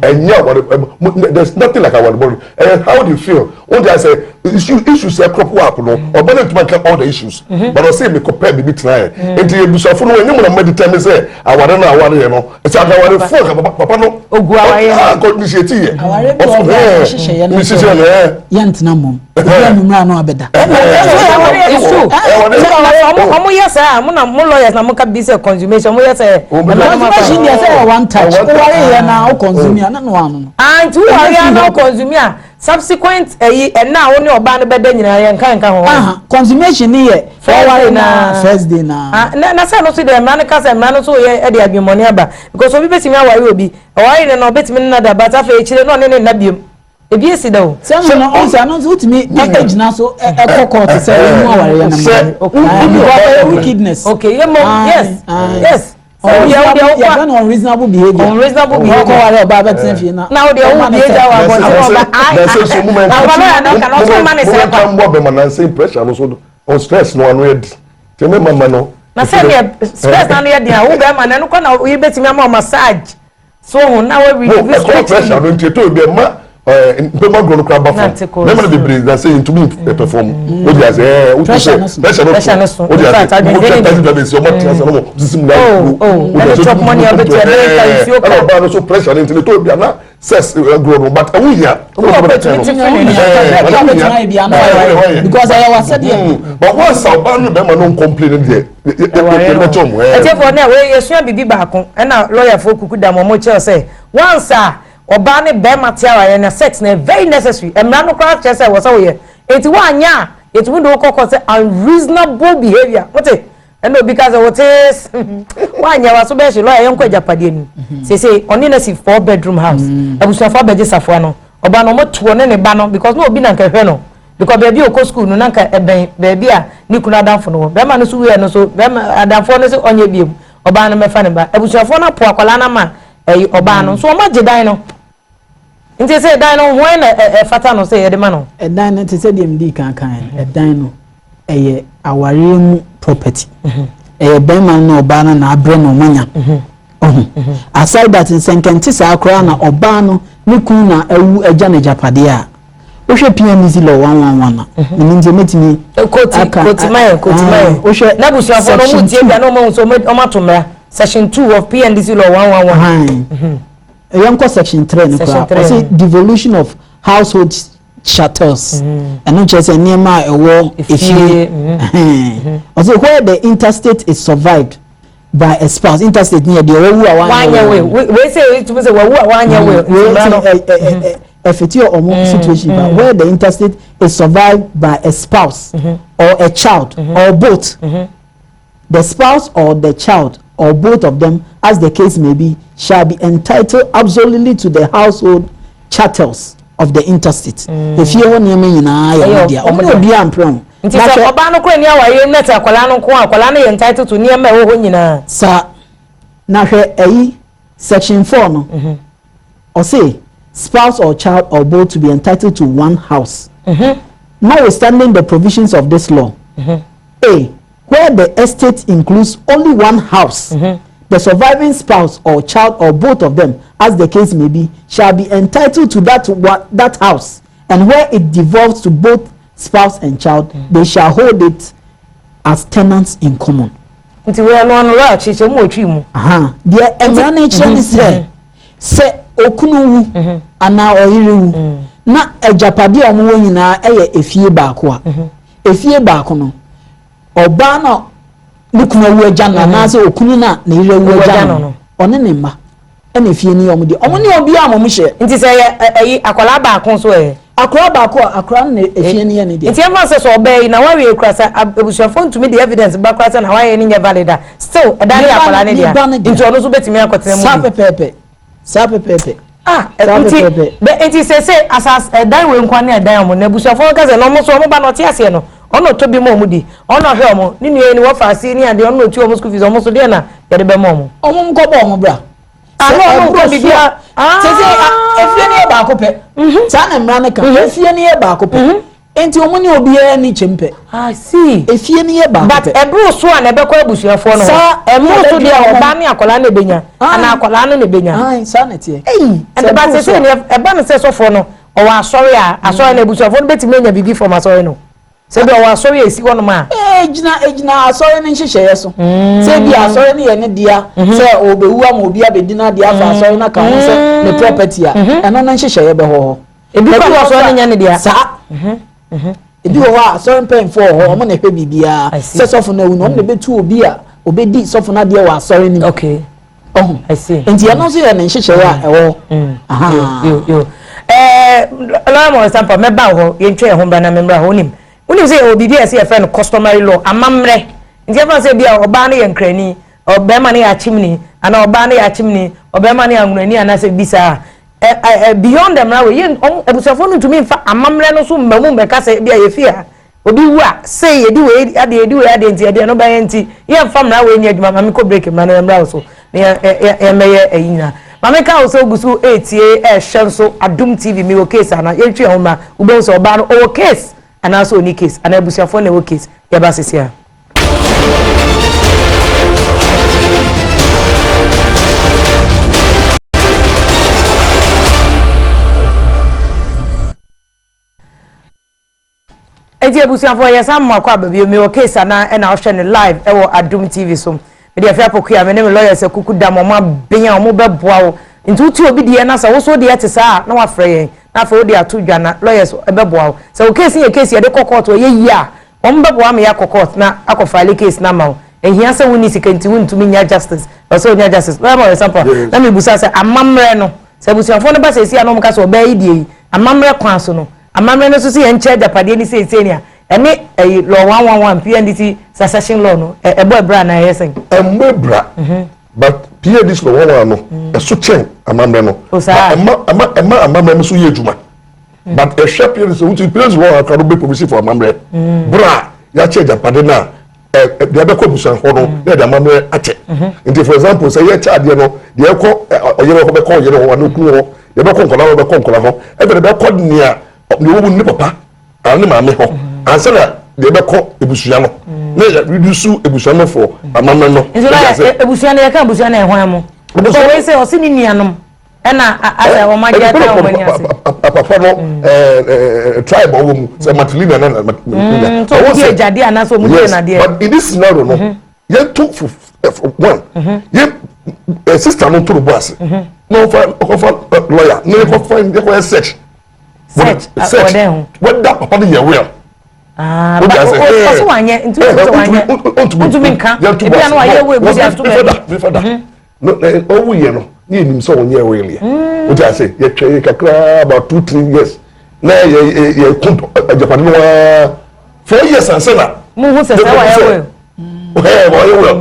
ɛnyɛ aware ɛ there is nothing like aware bɔne. Ɛyɛ how they feel. Wɔn de asɛ issues ɛ crop up no, ɔbɛn no ntoma nka all the issues, but ɔsɛ mi kɔ pɛ bibi tena yɛ, nti abusuafoɔ no ɛnyɛ mu na mo determine sɛ aware no aware yɛ no ɛsɛ aka aware fo ka papa no. Ogu aware no. Ɔkɔ initiate yɛ. Aware bi wɔ hɔ a nhyehyɛeɛ no nhyehyɛ no ɛ. Yɛntena mmom obi anwummerɛ a na wabɛda. Ɔmo yɛ sɛ mo na mo lawyers na mo ka bi sɛ consummation mo yɛ sɛ. Consummation deɛ, sɛ yɛ one touch, woware yɛ na wo consume a na no ano no. Ah, nti woware a na wo consume a, subsequent ɛyi ɛna a wo ne ɔbaa no bɛda nyinaa yɛ nka nka ho? Aha, consummation ni yɛ wɔware na first day na. Ah, na sɛ no so deɛ, mmara no ka sɛ mmara no so yɛ ɛde adwemmɔne aba because obi bɛtumi aware obi, ɔware no na ɔbɛtumi ne nada, but afei akyire na ɔne ne nna biom, ebi esi da o. Sɛ no no ɔnsɛ ano nso wotumi gyina so ɛkɔ court sɛ ɛmu awareɛ no mu because ɛyɛ wickedness. Okay, yɛ mo yes. Yɛfrɛ no unreasonable behaviour. Unreasonable behaviour. Ɔkɔ ware ɔbaa bɛtena fie na. Na o deɛ o bie gya wɔ abɔnten ɔba ayi afa lɔya na ɔka na ɔsɔ ɔma ne sɛ kwa. Mo bɛ ma na nsɛn pressure no so on stress no ano yɛ di te ne mama no. Na sɛ deɛ stress na ano yɛ di a, wo bɛrima na ɛno kɔ na oyi bɛtumi ama o massage so ho na wa relieve stress. Pressure no nti eto ebi ɛma ɛɛ mpɛmu agorɔ no kora ba fam mɛma no bebree na sɛ ntumi perform. O di ase ɛɛ o ti sɛ pressure no so o di ase mo twɛ taxi drivers ɔmo tena sɛ ɔmo sisi mu na o o ɛne chop money ɔbɛtɛ ɛne nsuo ka ɛna ɔbaa no so pressure no nti ne to ebi ana sex agorɔ no, but ɛwo hia. Obi wɔ pɛtumi ti firi ne because ɛyɛ wasɛdeɛ. But once ɔbaa no bɛrima no complain deɛ, yɛ bɛ kyɛw mo ɛɛ. Ɛtiɛfoɔ ne a wɔyɛ yɛsua biribi baako ɛna lɔyafoɔ kuku dam wɔn kyerɛ sɛ once a ɔbaa ne bɛrima te awareɛ na sex na very necessary, mmara no koraa kyerɛ sɛ wɔ sɛ wɔyɛ, eti wɔanya a yɛtumi de wokɔ kɔ sɛ unreasonable behaviour wote. Ɛna obi ka sɛ wote woanyɛ waso bɛyɛ hye. Lɔya, yɛnkɔ agyapadeɛ no sese. Ɔne na si four bedroom house, abusuafoɔ abɛgye safoa no. Ɔbaa no ɔmo to ɔne ne ba no because na obi na nka hwɛ no because baabi a ɔkɔ school no na nka ɛbɛn baabi a ne kunu adamfo no wɔ. Bɛrima no so wia no so bɛrima adamfoɔ no so ɔnyɛ biem, ɔbaa no mɛfa ne ba. Abusuafoɔ no apo akwadaa no ama ɛyi ɔbaa no nso ɔmo agye dan no. Nti sɛ dan no hwan na ɛfata no sɛ yɛde ma no? Ɛdan no te sɛ deɛ medi kan kan no, ɛdan no ɛyɛ awareɛ mu property. Ɛyɛ bɛrima no na ɔbaa no na abrɛ na ɔmo anya ɔho. Aside that, nsɛnkɛnte saa koraa na ɔbaa no ne kun na awu agya n'agyapadeɛ a, wohwɛ PNDC Law 111 a, menim sɛ mɛtumi aka. Quote ma yɛ, quote ma yɛ. Wohwɛ na abusuafoɔ no ɔmo tie bia na ɔmo ahu sɛ ɔmo ato mmara section 2 of PNDC Law 111. Yɛnkɔ section 3 no koraa. Ɔsɛ devolution of household chattels, ɛno kyerɛ sɛ nneɛma a ɛwɔ efie. Ɔsɛ where the intestate is survived by a spouse, intestate ni yɛ deɛ wawu a wanyɛ will. Wei sɛ etumi sɛ wawu a wanyɛ will. Wei sɛ ɛfiti ɔmo situation ba where the intestate is survived by a spouse or a child or both, the spouse or the child or both of them, as the case may be, shall be entitled absolutely to the household chattels of the intestate. Efie hɔ nneɛma nyinaa yɛ ɔmo dea, ɔmo ne obiara mpere ho. Nti sɛ ɔbaa no kora ni awareɛ mu na sɛ akwadaa no nko a, akwadaa no yɛ entitled to nneɛma a ɛwɔ hɔ nyinaa. Saa. Na hwɛ ɛyi section 4 no, ɔse spouse or child or both to be entitled to one house, notwithstanding the provisions of this law. A, where the estate includes only one house, the surviving spouse or child or both of them, as the case may be, shall be entitled to that one, that house, and where it devolves to both spouse and child, they shall hold it as tenants in common. Nti wei ɛno lawyer kyekyɛ mu otwi mu. Aha deɛ mmara no kyerɛ ne sɛ okunu wu anaa ɔyere wu na agyapadeɛ a wɔwɔ nyinaa yɛ efie baako a, efie baako no, ɔbaa na ne kunu awu agya no anaasɛ okunu na ne yere awu agya no, ɔne ne mma ɛna efie no yɛ ɔmo deɛ, ɔmo ne obiara a ɔmo hyɛ. Nti sɛ yɛ ɛyi akwadaa baako nso ɛ? Akwadaa baako a, akwadaa no na efie no yɛ ne deɛ. Nti ɛfa sɛ ɔbaa yi na wawie kura sɛ abusuafoɔ ntumi de evidence ba kura sɛ na wayɛ ne nyɛ valid a, still ɛdan ne yɛ akwadaa ne ne ba ne deɛ. Deɛ. Nti ɔno nso bɛtumi akɔtena mu saa bi. Pɛpɛɛpɛ, saa pɛpɛɛpɛ. Ah. Saa Nti pɛpɛɛpɛ. bɛ nti sɛ asas ɛdan wei nkwa ne ɛdan ɔmo na abusuafoɔ kasa na ɔmo so ɔmo ba na ɔte aseɛ no, ɔno ɔtɔ bi ma ɔmo di, ɔno ɔhwɛ ɔmo ne nua yi ni wɔfa ase ne adeɛ, ɔno na otu ɔmo school fees, ɔmo so deɛ na yɛde bɛma ɔmo. Ɔmo nkɔ bɔ ɔmo bra. Ah, no, ɔmo nkɔ biribi a- Ah. Sɛ efie no yɛ baako pɛ, saa na mmara no ka, efie no yɛ baako pɛ, nti ɔmo ne obiara ni kyɛm pɛ. I see. Efie no yɛ baako But pɛ. ɛburo so a na ɛbɛkɔ abusuafoɔ no hɔ. Saa, Ɛmuro so deɛ, ɛbɛdua ɔbaa ne akwadaa na ebenya Ah. anaa akwadaa no na ebenya. Ayi, saa na ɛteɛ. Eyi Sɛ ɛnna ba ɛboro sɛ so sɛ a- ne ɛba no sɛ sɔfoɔ no ɔwɔ asɔre a, asɔre no abusuafoɔ no bɛtumi anya biribi from asɔre no, sɛ bi ɔwɔ asɔre a esi hɔnom a. Ee, egyina asɔre no nhyehyɛeɛ so, sɛ bi asɔre no yɛ ne dea, sɛ obewu ama obi abɛdi n'adeɛ afa asɔre no aka ho sɛ ne property a, ɛno no nhyehyɛeɛ bɛwɔ hɔ. Ebi kɔ asɔre no nyɛ ne dea. Saa, ebi wɔ hɔ a asɔre mpanyinfoɔ wɔ hɔ, ɔmo na ɛhwɛ biribiara. I see. Sɛ sɔfo no awu no, ɔmo na ɛbɛtu obi a obɛdi sɔfo no adeɛ wɔ asɔre no mu. Ɔho I see. nti ɛno nso yɛ ne nhyehyɛeɛ a ɛwɔ hɔ. Aha. Yo yo, lawyer mo sampa mɛba hɔ, yɛntwa yɛn ho mbra na memmra hɔ. Wonim sɛ yɛwɔ biribi a yɛsɛ yɛfrɛ no customary law, amammerɛ. Nti yɛfa sɛ bi a ɔbaa no yɛ nkrani, ɔbɛrima no yɛ akyemni, anaa ɔbaa no yɛ akyemni, ɔbɛrima no yɛ anwonani, anaasɛ bi saa, ɛ ɛ beyond the mmara wei yɛn ɔmo abusuafoɔ no ntumi nfa amammerɛ no so mma mu mbɛka sɛ bi a yɛfi ha, obi wu a, sei yɛdi wei adeɛ, yɛdi wei adeɛ, nti yɛdeɛ no bɛyɛ, nti yɛmfa mmara wei nyɛ adwuma. Maame kɔ break mmara no, yɛmmra wo so na yɛmmɛyɛ ɛyi nyinaa. Maame ka wo sɛ ogu so etie ɛɛhyɛ nso Adum TV mi wɔ case ana yɛntwi ɛho ma wobɛhu sɛ ɔbaa no ɔwɔ case anaasɛ ɔni case anaa abusuafoɔ na ɛwɔ case. Yɛba sisi a. Eti abusuafoɔ, yɛ san mako aba bio. Mi wɔ case ana ɛna ɔhwɛ no live ɛwɔ Adum TV so. Mede afi apɔkua me ne me lawyers akuku dam, ɔmo abɛn a ɔmo bɛboa wo. Nti wotu obi deɛ na sɛ woso deɛ te saa na wafrɛ yɛn na afei wode ato dwa na lawyers ɛbɛboa wo. Sɛ wo case yɛ case yɛde kɔ court, ɔyɛ yie a, wɔn bɛboa ma yɛakɔ court na akɔ file case na ma wo. Ehia sɛ wonni sika nti wontumi nya justice, ɔsɛ onya justice. Lawyer ma ɔyɛ sampa na mebusa sɛ amammerɛ no, sɛ abusuafoɔ no ba sɛ esi a na ɔmo ka sɛ ɔbɛyɛ yi deɛ yi, amammerɛ kwan so no, amammerɛ no nso sɛ yɛn nkyɛn agyapadeɛ ne seesei nea ɛne ɛyi law 111 PNDC succession law no ɛbɔ ɛbrɛ anaa ɛyɛ sɛn? Ɛmmɔ ebra, but PNDC law 11 no ɛso kyɛn amammerɛ no. O, saa. But ɛma amammerɛ no so yɛ adwuma, but ɛhwɛ PNDC wuti PNDC law 11 no bɛ provision for amammerɛ bra a yɛakyɛ agyapade no a ɛ ɛ deɛ ɛbɛkɔ abusua hɔ no na yɛde amammerɛ akyɛ. Nti for example, sɛ yɛkyɛ adeɛ no, deɛ ɛkɔ ɔyere hɔ bɛkɔ ɔyere hɔ anaa okunu hɔ, deɛ ɛbɛkɔ nkɔla hɔ bɛkɔ nkɔla hɔ, ɛfɛ deɛ bɛkɔ nea ɔwɔ mu ne papa anaa ne maame hɔ ansa na deɛ ɛbɛkɔ ebusua no, na yɛ reduce ebusua no for amammerɛ no. Nti lawyer, abusua no, yɛka abusua no, ɛhwan mu? Abusua- Sɛ wei sɛ ɔsi ne nuanom ɛna asɛ wɔn agye ata wɔn ani ase. Papa no ɛɛ tribe ɔwɔ mu sɛ matrilineal na matrilineal. Nti ɔmo di agyadeɛ anaasɛ ɔmo di Yes, ɛnadeɛ. but in this scenario no, yɛn to for one, yɛn sister no to no bɔ ase na ɔfa lawyer na yɛ kɔ find, yɛ kɔ yɛ search. Search, wɔ dɛn ho? Whether papa no yɛ will. Ah, but ɔsɛ wanyɛ, nti o sɛ wanyɛ, ntumi nka ebi ano wayɛ wo ebi ato baabi. Bifada no ɔwu yɛ no ne yɛ nim sɛ ɔnyɛ will yɛ o ti ase, yɛtwɛ yɛ kakra about 2-3 years na yɛ yɛ yɛ kun agyapade no waa 4 years ansa na. Mo hu sɛ wayɛ will. Ɛɛ, wɔyɛ will,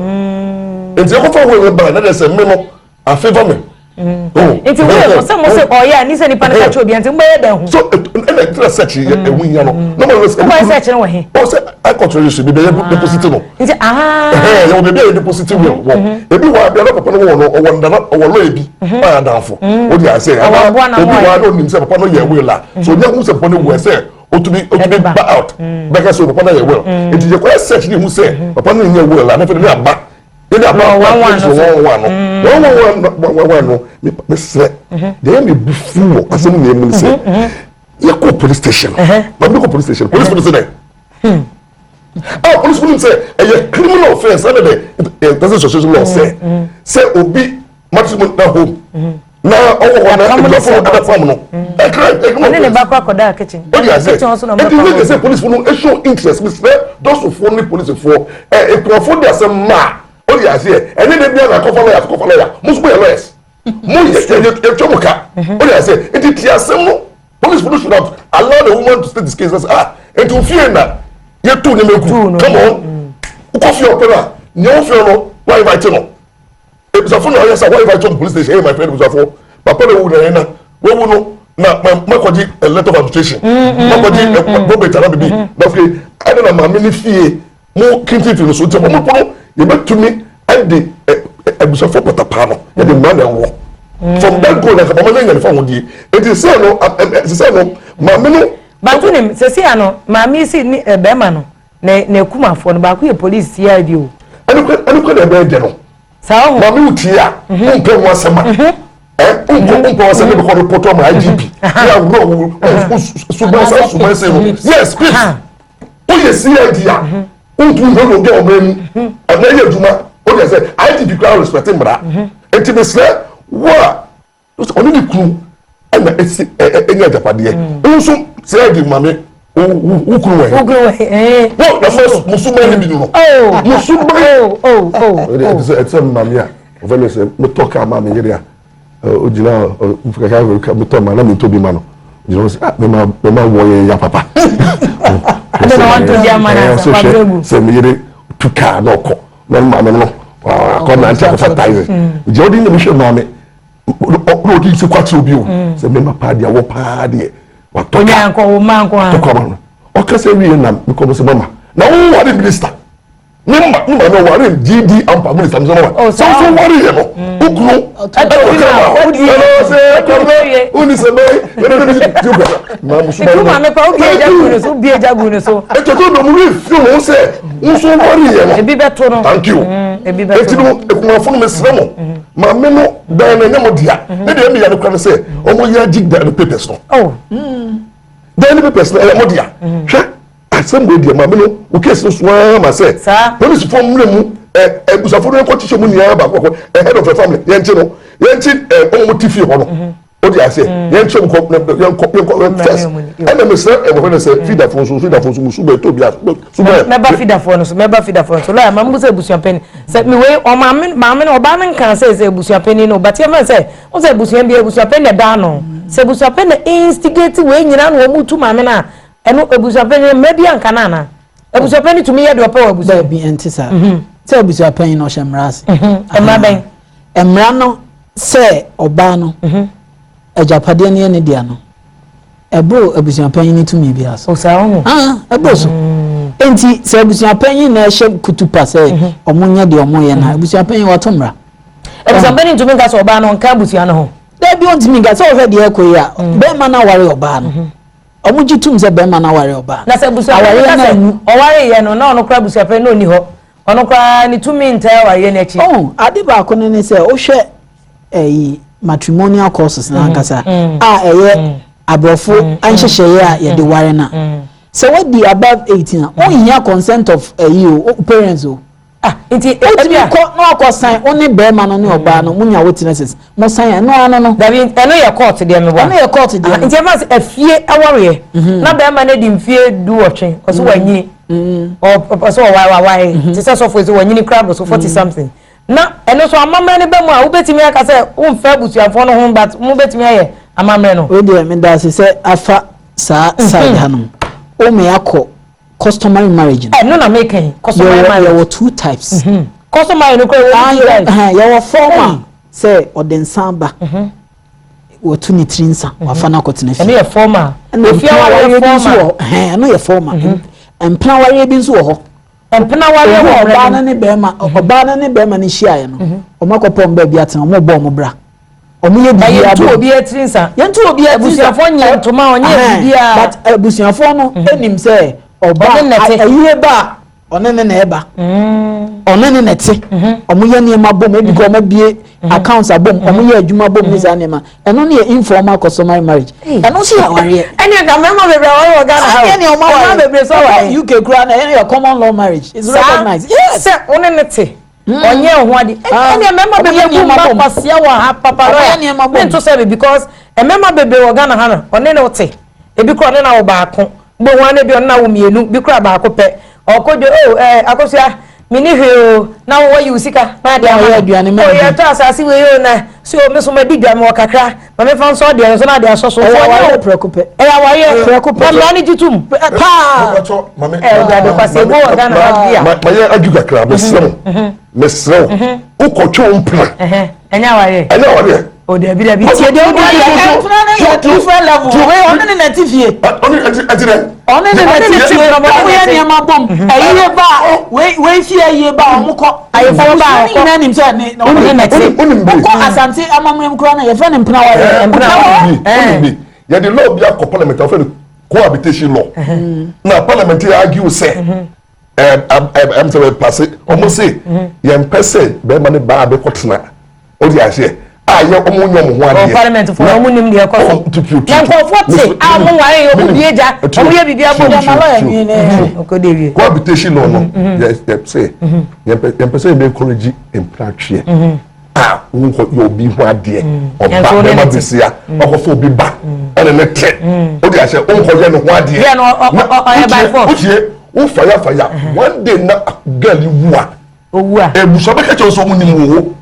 nti ɛkɔfa will ba na de sɛ mi no afavour mi. Nti wo yɛ sɛ mo sɛ ɔyɛ a ni sɛ nipa no ka kyerɛ obi nti mo bɛyɛ dɛ ho. So ɛna ɛtena search yɛ ɛho hia no. Na mo yɛ sɛ mo yɛ search no wɔ he. Ɔ sɛ akɔtɔ registry bi bɛ yɛ deposit no. Nti aa. Ɛhɛn yɛ wɔ beebi a yɛ deposit will wɔ. Ebi wɔ abia na papa no wɔ no ɔwɔ ndana ɔwɔ lɔya bi ɔyɛ adanfo. O de ase ɛna obi wɔ a na onim sɛ papa no yɛ will a so onye hu sɛ papa no wɔ sɛ otumi otumi ba out bɛka sɛ papa no yɛ will. Nti yɛ kɔ yɛ search ne hu sɛ papa no nyɛ will a na fɛ ne aba. Yɛde aba one one no so. 111 no 111 111 no mesrɛ deɛ ɛyɛ me bu fu wɔ asɛm nyɛ mu ne sɛ yɛkɔ police station, maame kɔ police station, police no sɛ dɛ ah, police no sɛ ɛyɛ criminal offence ɛna dɛ ɛsɛ association law sɛ obi matrimonial home na ɔwɔ hɔ na ebusafo ɛna fam no ɛkra ɛkra. Ɔne ne ba kɔ akɔda kitchen. O de ase Kitchen hɔ so na eti ɔmo ne de sɛ police no show interest. Mesrɛ dɔsofoɔ ne policefoɔ ɛ ekuafoɔ de asɛm maa o de ase ɛne de bia na akɔfa lawyer, akɔfa lawyer. Mo nso mo yɛ lawyers, mo yɛ yɛ yɛtwa mo ka. O de ase eti ti asɛm no, police no should have allowed the woman to state this case. Ah, eti ofie na yɛtu ne meku. Come on, wokɔ fie ɔpɛ na nea ofie no wa invite no ebusafo na ɔyɛ sa wa invite on police station. Hey, my friend, ebusafo, papa na ewu na yɛn na wewu no na ma makɔgye a letter of administration, makɔgye probate ana bibi na afei ɛna na maame ne fie mo kintintin no so nti ɔmo pono yɛbɛtumi ɛde ɛ ebusafo patapaa no yɛde mmaa na ɛwɔ from that go na nka mama ne nya ne fa ho die. Eti sɛ no ɛ ɛ sɛ no maame no. Bato nim sɛsi ano maame si ni ɛ bɛrima no na na ekumafoɔ no baako yɛ police CID o. Ɛnukura na ɛbɛyɛ dɛ no. Saa ɔho. Maame wo tie a wompɛ ho asɛm a ɛ wonkɔ wompɛ ho asɛm ne bɛkɔ report ama IGP ne aworɔ wo suban sa suban sɛ no yes, please, woyɛ CID a wontumi hwɛ no obi a ɔman mu ɛna ɛyɛ adwuma o deɛ sɛ IGP kura respect mmara. Nti mesrɛ wo a ɔne ne kunu ɛna esi ɛ ɛnyɛ agyapadeɛ wo nso CID maame wo kunu wɔ he wokuru wɔ he. Wo na fɔ musuman ni bi no musuman. Oh. Ɛte sɛ maame a ɔfɛ mi sɛ metɔ kaa maa mi yere a ogyina hɔ metɔ ma na mi ntɔ bi ma no ogyina hɔ sɛ, ah, mema mema wɔ yɛ ya papa. Ade na wantɔ bi ama no ansa, ɔsɛ wabrɛ gu. hwɛ sɛ mi yere tu kaa na ɔkɔ na maame no akɔ nante akɔfa taxi gyina ɔde na mi hwɛ maame na ɔde nsi kɔ akyerɛ obi o sɛ mema paa deɛ awɔ paa deɛ watɔ Onya kaa nkɔ wo ma nkɔ ha. tɔ kaa ma no ɔkasa wie na mekɔ mo sɛ mama na wo ware minister ne ma ne ma no ware GD ampa minister mi sɛ mama Oh, sɛ wo ware yɛ no wo kunu Ɛtɔ bi ma wodi ɛnɛ sɛ Wodi kɔmɛ woni sɛ bɛyi ɛnɛ ne bi ti kɔ maa muso Etu maame kɔ obi egya gu ne so, obi egya gu ne so. Ètò tó dɔn mu rí fi òun sɛ nso ware yɛ no. Ebi bɛto no. Thank you. Ebi bɛto Eti no. no ekumafo no mesrɛ mo, maame no dan no ɛnyɛ mo dea ne deɛ ɛmi yɛ no kora no sɛ ɔmo yɛ agye dan no papers no. Oh. Dan no papers no ɛyɛ mo dea. Hwɛ asɛm wo deɛ maame no wo case no soa ma sɛ Saa. polisifoɔ mmerɛ mu ɛ abusafo no nkɔ kyekyɛ mu nyinaa baako baako ɛ head of the family yɛnkye no, yɛnkye ɛ ɔmo mo ti fie hɔ no o de aseɛ yɛnkye mu kɔ yɛnkɔ yɛnkɔ first. Ɛna mesrɛ ɛwɔ hɔ sɛ fidafo nso fidafo nso musu bɛ to bi a su bɛ. Mɛba fidafoɔ no so, mɛba fidafoɔ no so. Lɔya maame sɛ abusuapanin sɛ mi wei ɔmaame maame no ɔbaa no nka sɛ abusuapanin no but yɛfɛn sɛ n sɛ abusua bi abusuapanin na ɛda ano sɛ abusuapanin na instigate wei nyinaa na wɔn tu maame no a ɛno abusuapanin mmerɛ bi anka no ana abusuapanin tumi yɛ deɛ ɔpɛ wɔ abusua. Baabi ɛnte saa sɛ abusuapanyin no ɔhyɛ mmara ase. Mmara bɛn? Mmara no sɛ ɔbaa no agyapadeɛ no yɛ ne dea no ɛboro abusuapanyin no tumi bi so. O saa ɔho. Ah, ɛboro so. Nti sɛ abusuapanyin na ɛhyɛ kutupa sɛ ɔmo nyɛ deɛ ɔmo yɛ na abusuapanyin wato mmara. Abusuapanin ntumi nka sɛ ɔbaa no nka abusua no ho. Dɛbi, ontumi nka sɛ ɔhwɛ deɛ ɛkɔ yi a bɛrima no aware ɔbaa no, ɔmo gye tum sɛ bɛrima no aware ɔbaa. Na sɛ abusuapanin Awareɛ ka no sɛ anwu. ɔware yɛ no na ɔno koraa abusuapanin na ɔni hɔ, ɔno koraa ne tumi ntaa awareɛ no akyi. Oh, ade baako no ne sɛ wohwɛ ɛyi matrimonial courses n'ankasa a ɛyɛ aborɔfo nhyehyɛeɛ a yɛde ware no a sɛ wadi above 18 a wonhia consent of ɛyi o parents o. Ah, nti wotumi ebi a kɔ na wakɔ sign, wo ne bɛrima no ne ɔbaa no munya witnesses mo sign ɛno ano no. Dabi, ɛno yɛ court deɛ meboa. Ɛno yɛ court deɛ no. Nti ɛfa sɛ afie awareɛ na bɛrima no di mfie 18 ɔso wanyini ɔsɛ ɔwae wawae te sɛ sɔfo sɛ wanyini koraa bɔ so 40 something na ɛno so amammerɛ no bɛ mu a wobɛtumi aka sɛ womfa abusuafoɔ no ho but mobɛtumi ayɛ amammerɛ no. Wei deɛ meda ase sɛ afa saa side hanom o me akɔ customary marriage no. Ɛno na meka yi, customary yɛwɔ marriage. Yɛwɔ two types. Customary no koraa Ah, wɔwɔ two yɛwɔ types. Yɛwɔ formal. Sɛ ɔde nsa aba, wɔtu ne tiri nsa, wafa no akɔtena fie. Ɛno yɛ formal. Ɛna Efie mpena awareɛ awareɛ bi nso formal. wɔ hɔ. Ɛno yɛ formal. Mpena awareɛ bi nso wɔ hɔ. Mpena awareɛ Ebi wɔ ɔbaa mmerɛ no ne bɛrima, ɔbaa no ne bɛrima no hyiaeɛ no, ɔmo akɔpɔ ɔmo baabi atena, ɔmo bɔ ɔmo bra, ɔmo yɛ mu. biribi Ɛyɛ ntu abom. obi atiri nsa. Yɛntu obi atiri nsa. Abusuafoɔ nyɛ ntoma, ɔnyɛ biribiara. But abusuafoɔ no enim sɛ ɔbaa Ɔne ne te. ayie ba a, ɔne ne na ɛba, ɔne ne na ɛte, ɔmo yɛ nneɛma bom, ebi kɔ ɔmo abie accounts abom, ɔmo yɛ adwuma bom ne saa nneɛma. Ɛno ne yɛ informal customary marriage. Ɛno nso yɛ awareɛ. Ɛne nka mmarima bebree a wɔyɛ wɔ Ghana ha o. Ɛnyɛ nea ɔmo Mmaa aware. bebree so aware. UK kura na ɛyɛ common law marriage, it's recognized, yes. Sɛ wo ne ne te, ɔnyɛ ho ade. Ah. Ɛnna mmarima Ɔmo yɛ bebree bu nneɛma mma bom. kwasia wɔ ha papa. Ɔmo yɛ Lawyer nneɛma bom. mento sɛ bi because mmarima bebree wɔ Ghana ha no, ɔne ne te, ebi kora ɔne na wo baako gbohu ano, bi ɔne na wo mmienu, bi kora baako pɛ. Ɔkɔdwo o, Akosua, mini hwee o, na wɔyi wo sika na ade ama Ɔyɛ no. aduane ma O bi. yɛtɔ asase wei o, na so o me so ma di dwa me wɔ kakra ma mefa nso ɔdeɛ nso na ade asɔ so. Ɛyɛ So ɔnyɛ awareɛ o. prɛko pɛ. Ɛyɛ awareɛ. Prɛko pɛ. Na mmara no gye tom. Paa. Mepatɔ, mame. Awurade, kwasi egu wɔ Ghana ha bi a. Mayɛ adwu kakra, mesrɛ wo, mesrɛ wo, wokɔtwe wo mpena. Ɛhɛn, ɛnyɛ awareɛ. Ɛnyɛ awareɛ. O, dabi dabi, tie deɛ wodi Ɔno- Mpena no yɛ different level. Wei, ɔne ne na ti fie. Ɔne ɛti dɛ. Ɔne ne na ti fie, ɔmo yɛ nneɛma bom. Ɛyie ba a, wei fie ayie ba a, ɔmo kɔ. Ayeforɔ ba a, Abusua no ɔkɔ. nyinaa nim sɛ ne na ɔne ne na ti. Wonim bi. Wokɔ Asante amammerɛ mu koraa na yɛfrɛ no mpena wareɛ. Mpena Wonim bi, Eh. wonim bi. Yɛde law bi akɔ parliament a wɔfrɛ no cohabitation law. Na parliament yɛ argue sɛ ɛm sɛ bɛpase. Ɔmo se yɛmpɛ sɛ bɛrima ne baa bɛkɔtena o de aseɛ a yɛ ɔmo nyɛ ɔmo ho adeɛ. Ɔ parliament fo, ɔmo nim deɛ ɛkɔ so. Ɔ, tu, tu, tu, Na tu. nkurɔfoɔ te a ɔmo nware yɛ, ɔmo bie gya, ɔmo yɛ biribi abom. Gyama lawyer nwi ne. Ɔkɔ de wie. Cohabitation law no, yɛ sɛ yɛmpɛ sɛ yɛbɛ encourage mpratweɛ a wokɔ yɛ obi ho adeɛ, ɔba Ɛnso wo ne bɛrima ne te. besia ɔkɔfo obi ba ɔne ne te o de ahyɛ, wonkɔ yɛ ne ho adeɛ. Yɛ no, ɔyɛ by force. Wotie, wo fire fire one day na girl yi wu a, Owu a, ebusua bɛka kyerɛ sɛ ɔmo nim wo.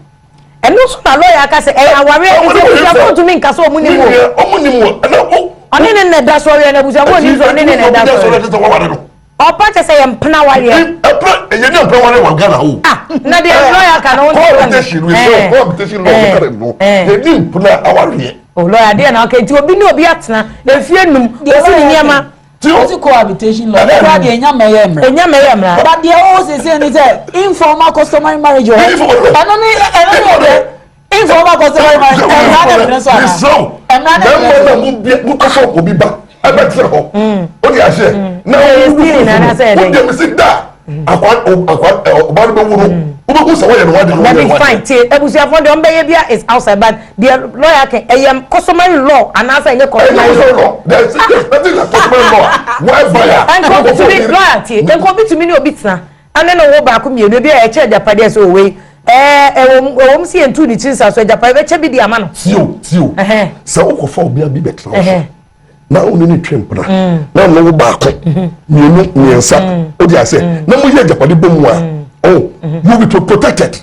Ɛno nso na lawyer aka sɛ ɛyɛ awareɛ, nti abusuafoɔ ntumi nka sɛ ɔmo nim wo. Ɔmo nim wo ɛna o. Ɔne ne na ɛda sɔre na abusuafoɔ nim sɛ ɔne ne na ɛda sɔre. Sɔre. Ɔpa kyɛ sɛ yɛ mpena wareɛ. Ɛpɛ ɛyɛ ne mpɛ ware wɔ Ghana o. Ah, na deɛ lawyer ka no wo Cohabitation, we say cohabitation law no kare no, yɛ ni mpena awareɛ. O lawyer, deɛ na ɔka nti obi ne obi atena efie num osi ne nneɛma. Ɔsi cohabitation law ɛkura deɛ enya mɛyɛ mmerɛ. Enya mɛyɛ mmara. But deɛ ɔwɔ sese ni sɛ informal customary marriage wɔ hɔ. Ɛno ne yɛ dɛ informal customary marriage, ɛmira ne mpene so ana? Ɛmira ne bɛrima mpene na so. mo bia mo kɔfɔ obi ba ɛbɛtena hɔ o de ahyɛ na Ɛyɛ o stealing anaasɛ ɛdɛn? o de mi si da akwa akwa ɔba no bɛ wu no, o bɛ hu sɛ wɔyɛ no wadi no. Dabi, Wɔyɛ no fine, wadi. tie, abusuafoɔ deɛ ɔmbɛyɛ bia is outside, but deɛ lawyer ka, ɛyɛ customary law anaasɛ ɛnyɛ Ɛyɛ customary customary law? law. There is nothing like customary law whereby a Nka obi tumi, lawyer tie, nka obi tumi ne obi tena ɛne ne wo baako mmienu ebi a ɛkyɛ agyapadeɛ sɛ owei ɛwɔ ɛwɔ mu si yɛn tu ne tiri nsa so, agyapadeɛ bɛkyɛ bi di ama no. Tio, tio. Sɛ wokɔfa obi a bi bɛtena wo so na wo ne ne twe mpena na ɔno wo baako, mmienu, mmiɛnsa, o de ase na mo yɛ agyapade bɔ mu a, oh, you will be protected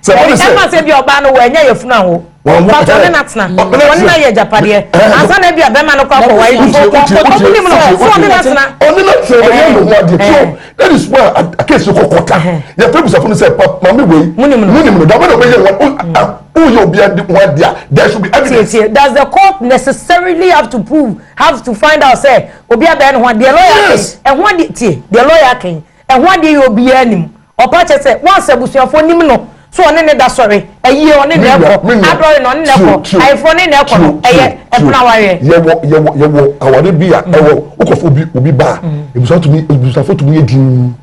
sɛ ɔne sɛ ɛma sɛ bi ɔbaa no wɔ ɛnyɛ yɛ funu aho Wɔn but ɔne na tena, ɔne na yɛ agyapadeɛ ansa na ebi a bɛrima no kɔ akɔ wɔ ɔmo nim no so ɔne na tena. Ɔne na tena bɛyɛ ne ho adeɛ. Tio, that is why akeesi kɔ kɔta yɛfrɛ busafo no sɛ pa maame wei. Munim no. Munim no dabɛ na ɔbɛyɛ wɔn woyɛ obi adi ho adeɛ a, there should be evidence. Tie, does the court necessarily have to prove, have to find out sɛ obi abɛn ne ho adeɛ? Lawyer kan ɛho adeɛ, tie deɛ lawyer kan, ɛho adeɛ yɛ obiara nim. Ɔpa kyɛ sɛ once abusuafoɔ nim no so ɔne ne da sɔre ɛyie, ɔne ne ɛkɔ adɔre na ɔne ne ɛkɔ ayeforɔ ne ne ɛkɔ no, ɛyɛ ɛpono awareɛ. Yɛwɔ aware bi a ɛwɔ wokɔfo obi ba a, ebusafo tumi, ebusafo tumi yɛ dinn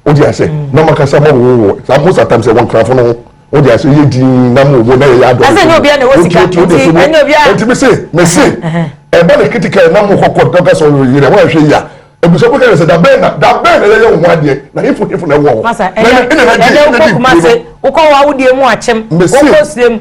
o di ase na ɔmo akasa mo wo saa. Most of the times ɛwɔ nkrafo no ho o di ase yɛ dinn na mo wo na yɛ yɛ adɔre. Ɛsɛ nyɛ obiara na ɛwɔ sika, nti ɛnyɛ obiara. Nti mese ɛba ne critical na mo kɔkɔ dɔkɛ sɛ ɔyɛ yɛrɛ wɔn ahwɛ yi a, ebusafo kɛlɛ sɛ dabɛn na yɛyɛ wɔn ho adeɛ na hefo na ɛwɔ hɔ. Masa, ɛnɛ ɛnɛ wokɔ Kumase, wokɔ wɔ awudie mu akyem, wokɔ sirem,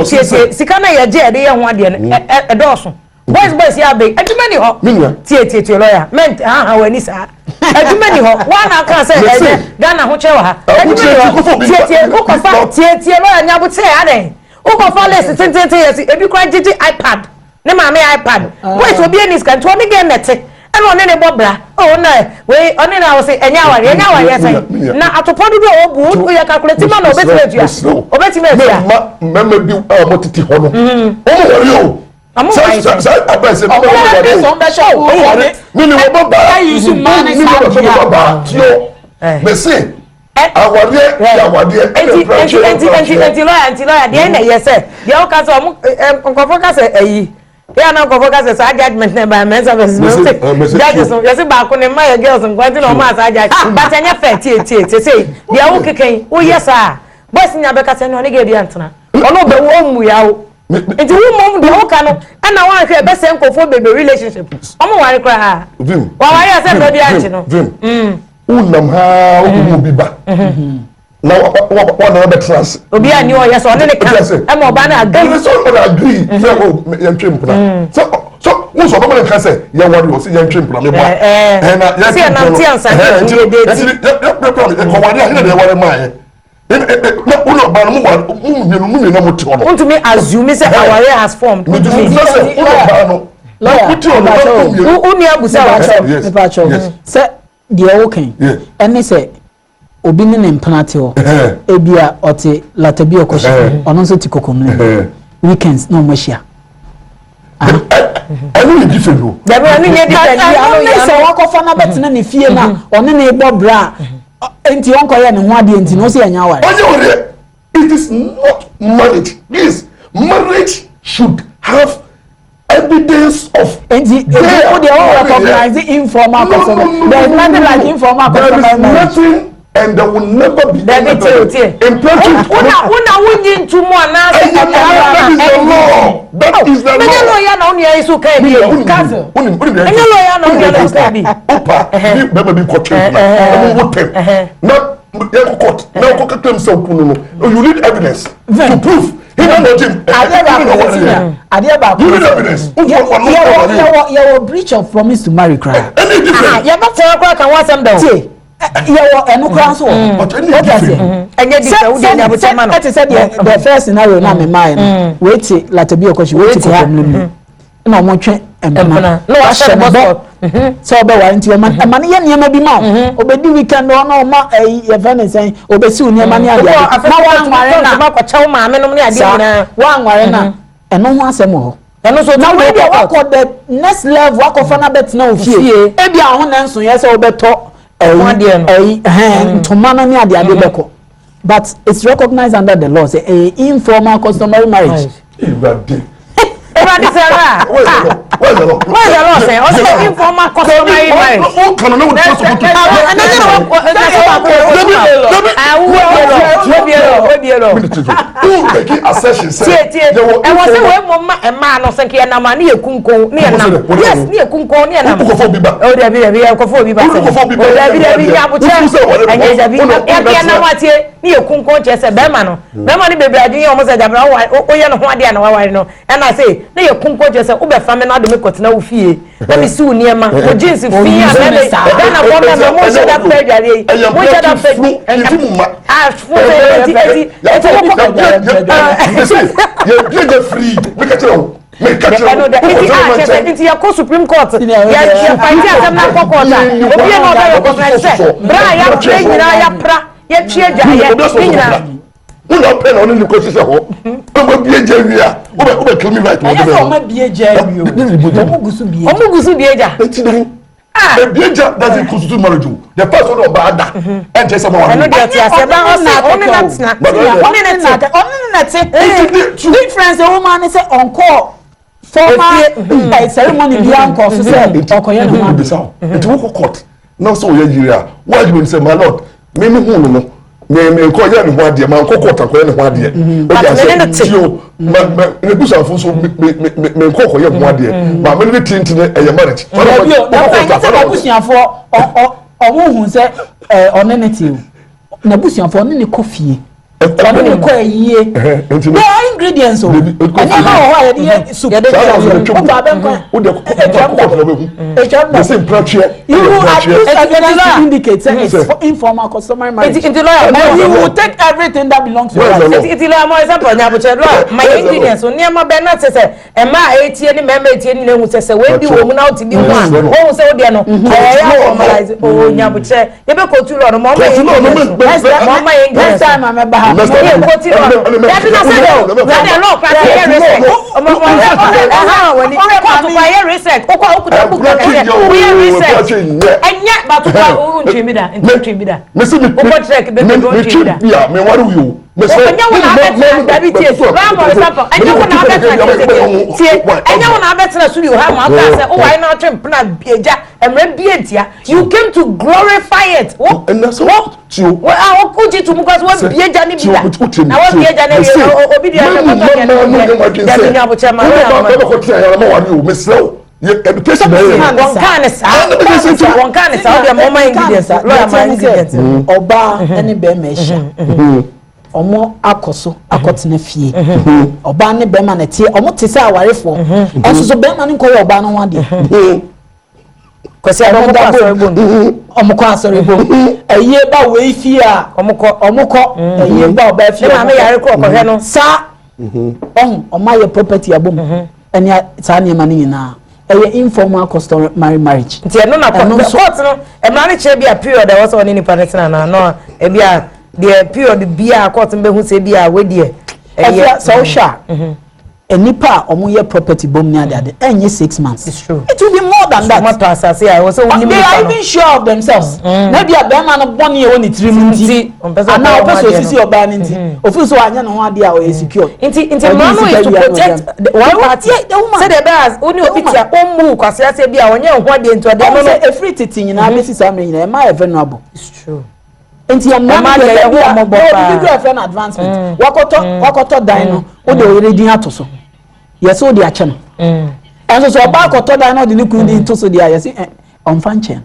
tietie, sika na yɛgye yɛde yɛ ho adeɛ no ɛdɔɔso. Boys yɛ abɛyi, adwuma ni hɔ. Tie, tie, tie, lawyer mɛnt haha wɔ ani saa, adwuma ni hɔ. Wɔn na aka sɛ ɛnɛ Ghana ho kyerɛ wɔ ha, adwuma ni hɔ. Tie, tie, wokɔfa, tie, tie, lawyer nyabotere adɛn, wokɔfa list tententen yɛ si ebi kora gyegye iPad ne maame iPad. Boys, obi ani sika nti ɔne gɛ nɛte ɛna ɔne ne bɔ bra. Oh na wei ɔne na ɔse ɛnyɛ awareɛ, ɛnyɛ awareɛ sɛn? Na atopɔ dodoɔ a ɔbu, woyɛ calculate ma na ɔbɛtumi atua, ɔbɛtumi atua. Mma mmarima bi a wɔtete hɔ no, wɔn ware o. Ɔmo ware sɛn? Sɛ abɛn sɛ mmarima ware o. Wɔn ware. Mimi wɔ ba baa. Mimi wɔ ba baa tio. Mese awareɛ yɛ awadeɛ ɛna mpira nti nti nti lɔya, nti lɔya deɛ na ɛyɛ sɛ deɛ ɔka sɛ ɔmo nkɔfo ka sɛ ɛyi yɛ ana nkɔfo ka sɛ saa judgement na ɛba Mensah versus Mensah judges no, yɛsɛ baako ne mma yɛ girls nkwa nti na ɔmo asa judge, but ɛnyɛ fɛ. Tie, tie, tie, sɛ deɛ wo keka yi woyɛ saa, boys nya bɛka sɛ ɛna ɔne girl bi antena, ɔno bɛ wo ɔmmu ya wo, nti wo mom deɛ woka no ɛna woanhwɛ ɛbɛsɛ nkɔfoɔ bebree relationship, ɔmo ware koraa waware a sɛ mmerɛ bi ankye no. Vim, wonam ha wokɔmu obi ba na wana bɛtena ase. Obi a ni ɔyɛ sɛ ɔne ne ka ɛma ɔbaa no agree. Ɛne sɛ ɔne agree sɛ o yɛntwe mpena sɛ so wo sɛ ɔbɛma ne nka sɛ yɛware ɔ sɛ yɛntwe mpena meboa ɛna yɛntwe mpena no ɛnti yɛkɔware a yɛne de yɛware maayɛ na wo ne ɔbaa no mo ware, mo mmienu mo te hɔ no. Wontumi assume sɛ awareɛ has formed. Wontumi sɛ wo ne ɔbaa no wote hɔ no na mo mmienu. Wo nua busa wa. Mepakyɛw, sɛ deɛ wokan ɛne sɛ obi ne ne mpena te hɔ, ebia ɔte Latabi ɔkɔhyɛ, ɔno nso te Kokomlemle, weekends na ɔmo ahyia. Ɛno yɛ different o. Dabi, ɛno yɛ different. Ɛno ne sɛ wakɔfa na bɛtena ne fie na ɔne ne bɔ bra a, nti ɔnkɔyɛ ne ho adeɛ nti na ɔsi ɛnya aware. Ɔnyɛ wɔdeɛ, it is not marriage. Please, marriage should have evidence of. Nti o deɛ o recognize the informal customary, there is nothing like informal There is customary marriage. Nothing and there will never be. Dabi, tie o, tie. Imperative. Wona wonyi ntumu anaasɛ. That is the law. That is the law. Mɛnyɛ lawyer na onua yi so kan bi o. Ɛnyɛ lawyer na onua yi so kan bi. Opa ni bɛrima bi kɔ twɛn na ɔmo wo tɛm na yɛ kɔ court na ɔkɔ kɛtɛ mu sɛ okunu no, you need evidence to prove him na ɔgye. Adeɛ baako sɛ senior, adeɛ baako. You need evidence. Yɛwɔ breach of promise to marry koraa. Ɛni different. Yɛbɛtena koraa ka ho asɛm da o. Tie, yɛwɔ ɛno koraa nso wɔ hɔ. O ti ase. Ɛnyɛ different, wo deɛ nyabokyɛ ma no. Ɛte sɛ deɛ the first scenario na mi maa yɛ no, wei te Latabi ɔkɔsi, wei te Kokomlemle, ɛna ɔmo twɛ mpena na wahyɛ no bɔ sɛ ɔbɛware, nti ɔma ɛma no yɛ nneɛma bi ma wo, ɔbɛdi weekend, ɔna ɔma ɛyi yɛfɛ ne sɛn, ɔbɛsi wo nneɛma ne adeɛ ade na wanware na akɔkyɛw maame nom ne adeɛ nyinaa. Wanware na ɛno ho asɛm wɔ hɔ. Ɛno nso na wei deɛ wakɔ the next level, wakɔfa na bɛtena wo fie, ebi a ho na nso yɛ sɛ wobɛtɔ ɛyi ɛyi ɛhɛn ntoma no ne ade ade bɛkɔ, but it's recognized under the law sɛ ɛyɛ informal customary marriage. Ewurade. Ewurade sɛ ra. Where is the law? Where is the law? Where is the law sɛ ɔsɛ informal customary marriage? O kanu ne o ti sɔn to. Ɛnɛ sɛ ɛnɛ sɛ baako wɔ Dabi, dabi. Wo bie lɔ, wo bie lɔ. O make assertion sɛ. Tie, tie, ɛwɔ sɛ wei mo ma mmaa no sɛ nka yɛ nam a ne yɛ kunkun ne yɛ nam, yes, ne yɛ kunkun ne yɛ nam. O kɔfɔ obi ba. O dabi, dabi, yɛ kɔfɔ obi ba sɛ. O kɔfɔ obi ba. O dabi, dabi, nyɛ abokyɛ ɛnyɛ dabi, yɛ yɛ nam atie ne yɛ kunkun kyerɛ sɛ bɛrima no bebree adwene yɛ ɔmo sɛ dabra woyɛ ne ho adeɛ a na waware no, ɛna sɛ ne yɛ kunkun kyerɛ sɛ wobɛfa me na ade me kɔtena wo fie na me si wo nneɛma mo jeans fi a mɛmɛ Ghana fɔ mɛmɛ mo nhyɛ da pɛ adwareɛ yi, mo nhyɛ da pɛ. Ah, fo sɛ eti eti eti wokɔ. Yɛ bie gya firi mi ka kyerɛ o, mi ka kyerɛ o. Ɛno dɛ nti a kyerɛ sɛ nti yɛkɔ Supreme Court, yɛ yɛ fight asɛm na akɔ court a, obi yɛ na ɔbɛ recognize sɛ bra a yɛapra nyinaa, yɛapra, yɛtwi adwa yɛ ne nyinaa. Wọn na pɛ na ɔne ne kɔ hyehyɛ hɔ ɔmɔ bie gya wie a wobɛ kill me right. Ɛyɛ sɛ ɔmo bie gya wie o, ɔmo gu so bie. Ɔmo gu so bie gya. Eti dɛ ebie gya doesn't constitute marriage o. The first one ɔbaa da ɛnkyɛn sɛ ɔmo wa. Ɛno deɛ ɔte ase ɛbɛn ɔse ɔne na tena, ɔne ne te. Ɔne ne na te. Difference ɛwɔ mu ani sɛ ɔnkɔ formal ceremony bi ankɔ so sɛ ɔkɔyɛ ne ho ade. Nti wokɔ court na sɛ ɔyɛ yiri a wɔadwuma sɛ, "My lord, me me hu no me me nkɔ yɛ ne ho adeɛ, ma nkɔ court akɔyɛ ne ho adeɛ." But me ne no te. Tio ma ma ne busuafo nso me me me me nkɔ kɔyɛ ho adeɛ ma me ne ne ti nti ne ɛyɛ marriage. Dabi o, na ɛnyɛ sɛ n'abusuafoɔ ɔ ɔ ɔmo hu sɛ ɔne ne te o, n'abusuafoɔ ɔne ne kɔ fie. Ɔne ne kɔ ayie. There are ingredients o. Nneɛma wɔ hɔ a yɛde yɛ soup. Wotɔ abɛnkwan. Etwam da. Etwam da. You will use evidence to indicate say it's informal customary marriage. Nti lawyer. And he will take everything that belongs to us. Nti lawyer, mo example nyabokyɛ lawyer ma yɛ ingredients nneɛma bɛn na kyerɛ sɛ mmaa a etie ne mmarima etie ne na ehu sɛ wei bi wɔ mu na wote bi mu a, wɔn sɛ wodeɛ no ɛyɛ formalize o. Nyabokyɛ, yɛbɛ kɔ tu lɔ no, ma ɔma yɛ ingredients, ma ɔma yɛ ingredients. Next time a mɛba ha. Yɛ kɔ tu lɔ no dabi na sɛ de o na de lɔ kora sɛ yɛ research ɔmɔ ɔmɔ ɛha wɔ ni kóòtù kɔ yɛ research, okɔ okuta book kɛkɛ woyɛ research, ɛnyɛ bato kɔ o ntwi bi da, ntwi bi da, wokɔ trek bɛ bɛ ntwi bi da. Bi a mɛ wari wi o. Ɛnyɛ wo na abɛtena, dabi, tie, lɔɔmɔ example, ɛnyɛ wo na abɛtena, tie, tie, ɛnyɛ wo na abɛtena studio ha ma ɔka sɛ ɔwɔ na ɔtwe mpena egya mmerɛ bie ntia. You came to glorify it. Wo wo a wo gye to mu kɔ so wo bie gya ne bi da na wo bie gya ne bi obi deɛ ɛfɛ kɔtɔ kɛ ne deɛ, dabi, nya abokyɛ ma wo yɛ ama. Education na yɛ. Wɔn kaa ne saa, wɔn kaa ne saa, ɔdeɛ ma ɔma ingredients, lawyer, ma ingredients. Ɔbaa ne bɛrima ahyia, ɔmo akɔ so akɔtena fie, ɔbaa ne bɛrima na tie, ɔmo te sɛ awarefoɔ, ɛnso so bɛrima ne nkɔyɛ ɔbaa no ho adeɛ. Kwasi a ɔmo kɔ asɔre bom. Ɔmo kɔ asɔre bom, ɛyie ba wei fie a, ɔmo kɔ. Ɔmo kɔ ɛyie ba ɔbaa fie. Ne maame yare kɔ, ɔkɔhwɛ no. Saa ɔho ɔmo ayɛ property abom, ɛne saa nneɛma no nyinaa ɛyɛ informal customary marriage. Nti ɛno na court no mmara no kyerɛ bi a period a ɛwɔ sɛ ɔne nipa no tena na no ebi a deɛ period bi a court no bɛhu sɛ bi a wedeɛ. Ɛfɛ sɛ ɔhwɛ a, nipa a ɔmo yɛ property bom ne ade ade, ɛnyɛ 6 months. It's true. It will be more than that. Ɔmo atɔ asase a ɛwɔ sɛ wɔnim They nipa are no. even sure of themselves na bi a bɛrima no bɔnne ɛwɔ ne tirim nti Ɔmpɛ sɛ anaa ɔbɛyɛ ɔpɛ ho sɛ adeɛ osisi no. ɔbaa no nti ofin so wanyɛ ne ho adeɛ a ɔyɛ secure. Nti Ɔde mmara no sika is to wia no. protect the one party Yeah, the woman. sɛdeɛ ɛbɛyɛ a wo ne obi The tia ɔmmu kwasi ase bi a ɔnyɛ ho adeɛ nti ɔde Ɔmo ɛno no. sɛ efiri tete nyinaa bɛsi saa mmerɛ nyinaa, ɛmaa yɛ vulnerable. It's true. Nti Mmaa mmara no deɛ deɛ yɛho bi a ɔmo bɔ ɛwɔ paa. bibi kura fɛ no advancement, wakɔtɔ dan no, wode oyere din ato so, yɛsɛ wode akyɛ no, ɛnso so ɔbaa akɔtɔ dan na ɔde ne kunu din to so deɛ a, yɛsɛ ɛ ɔnfa nkyɛn,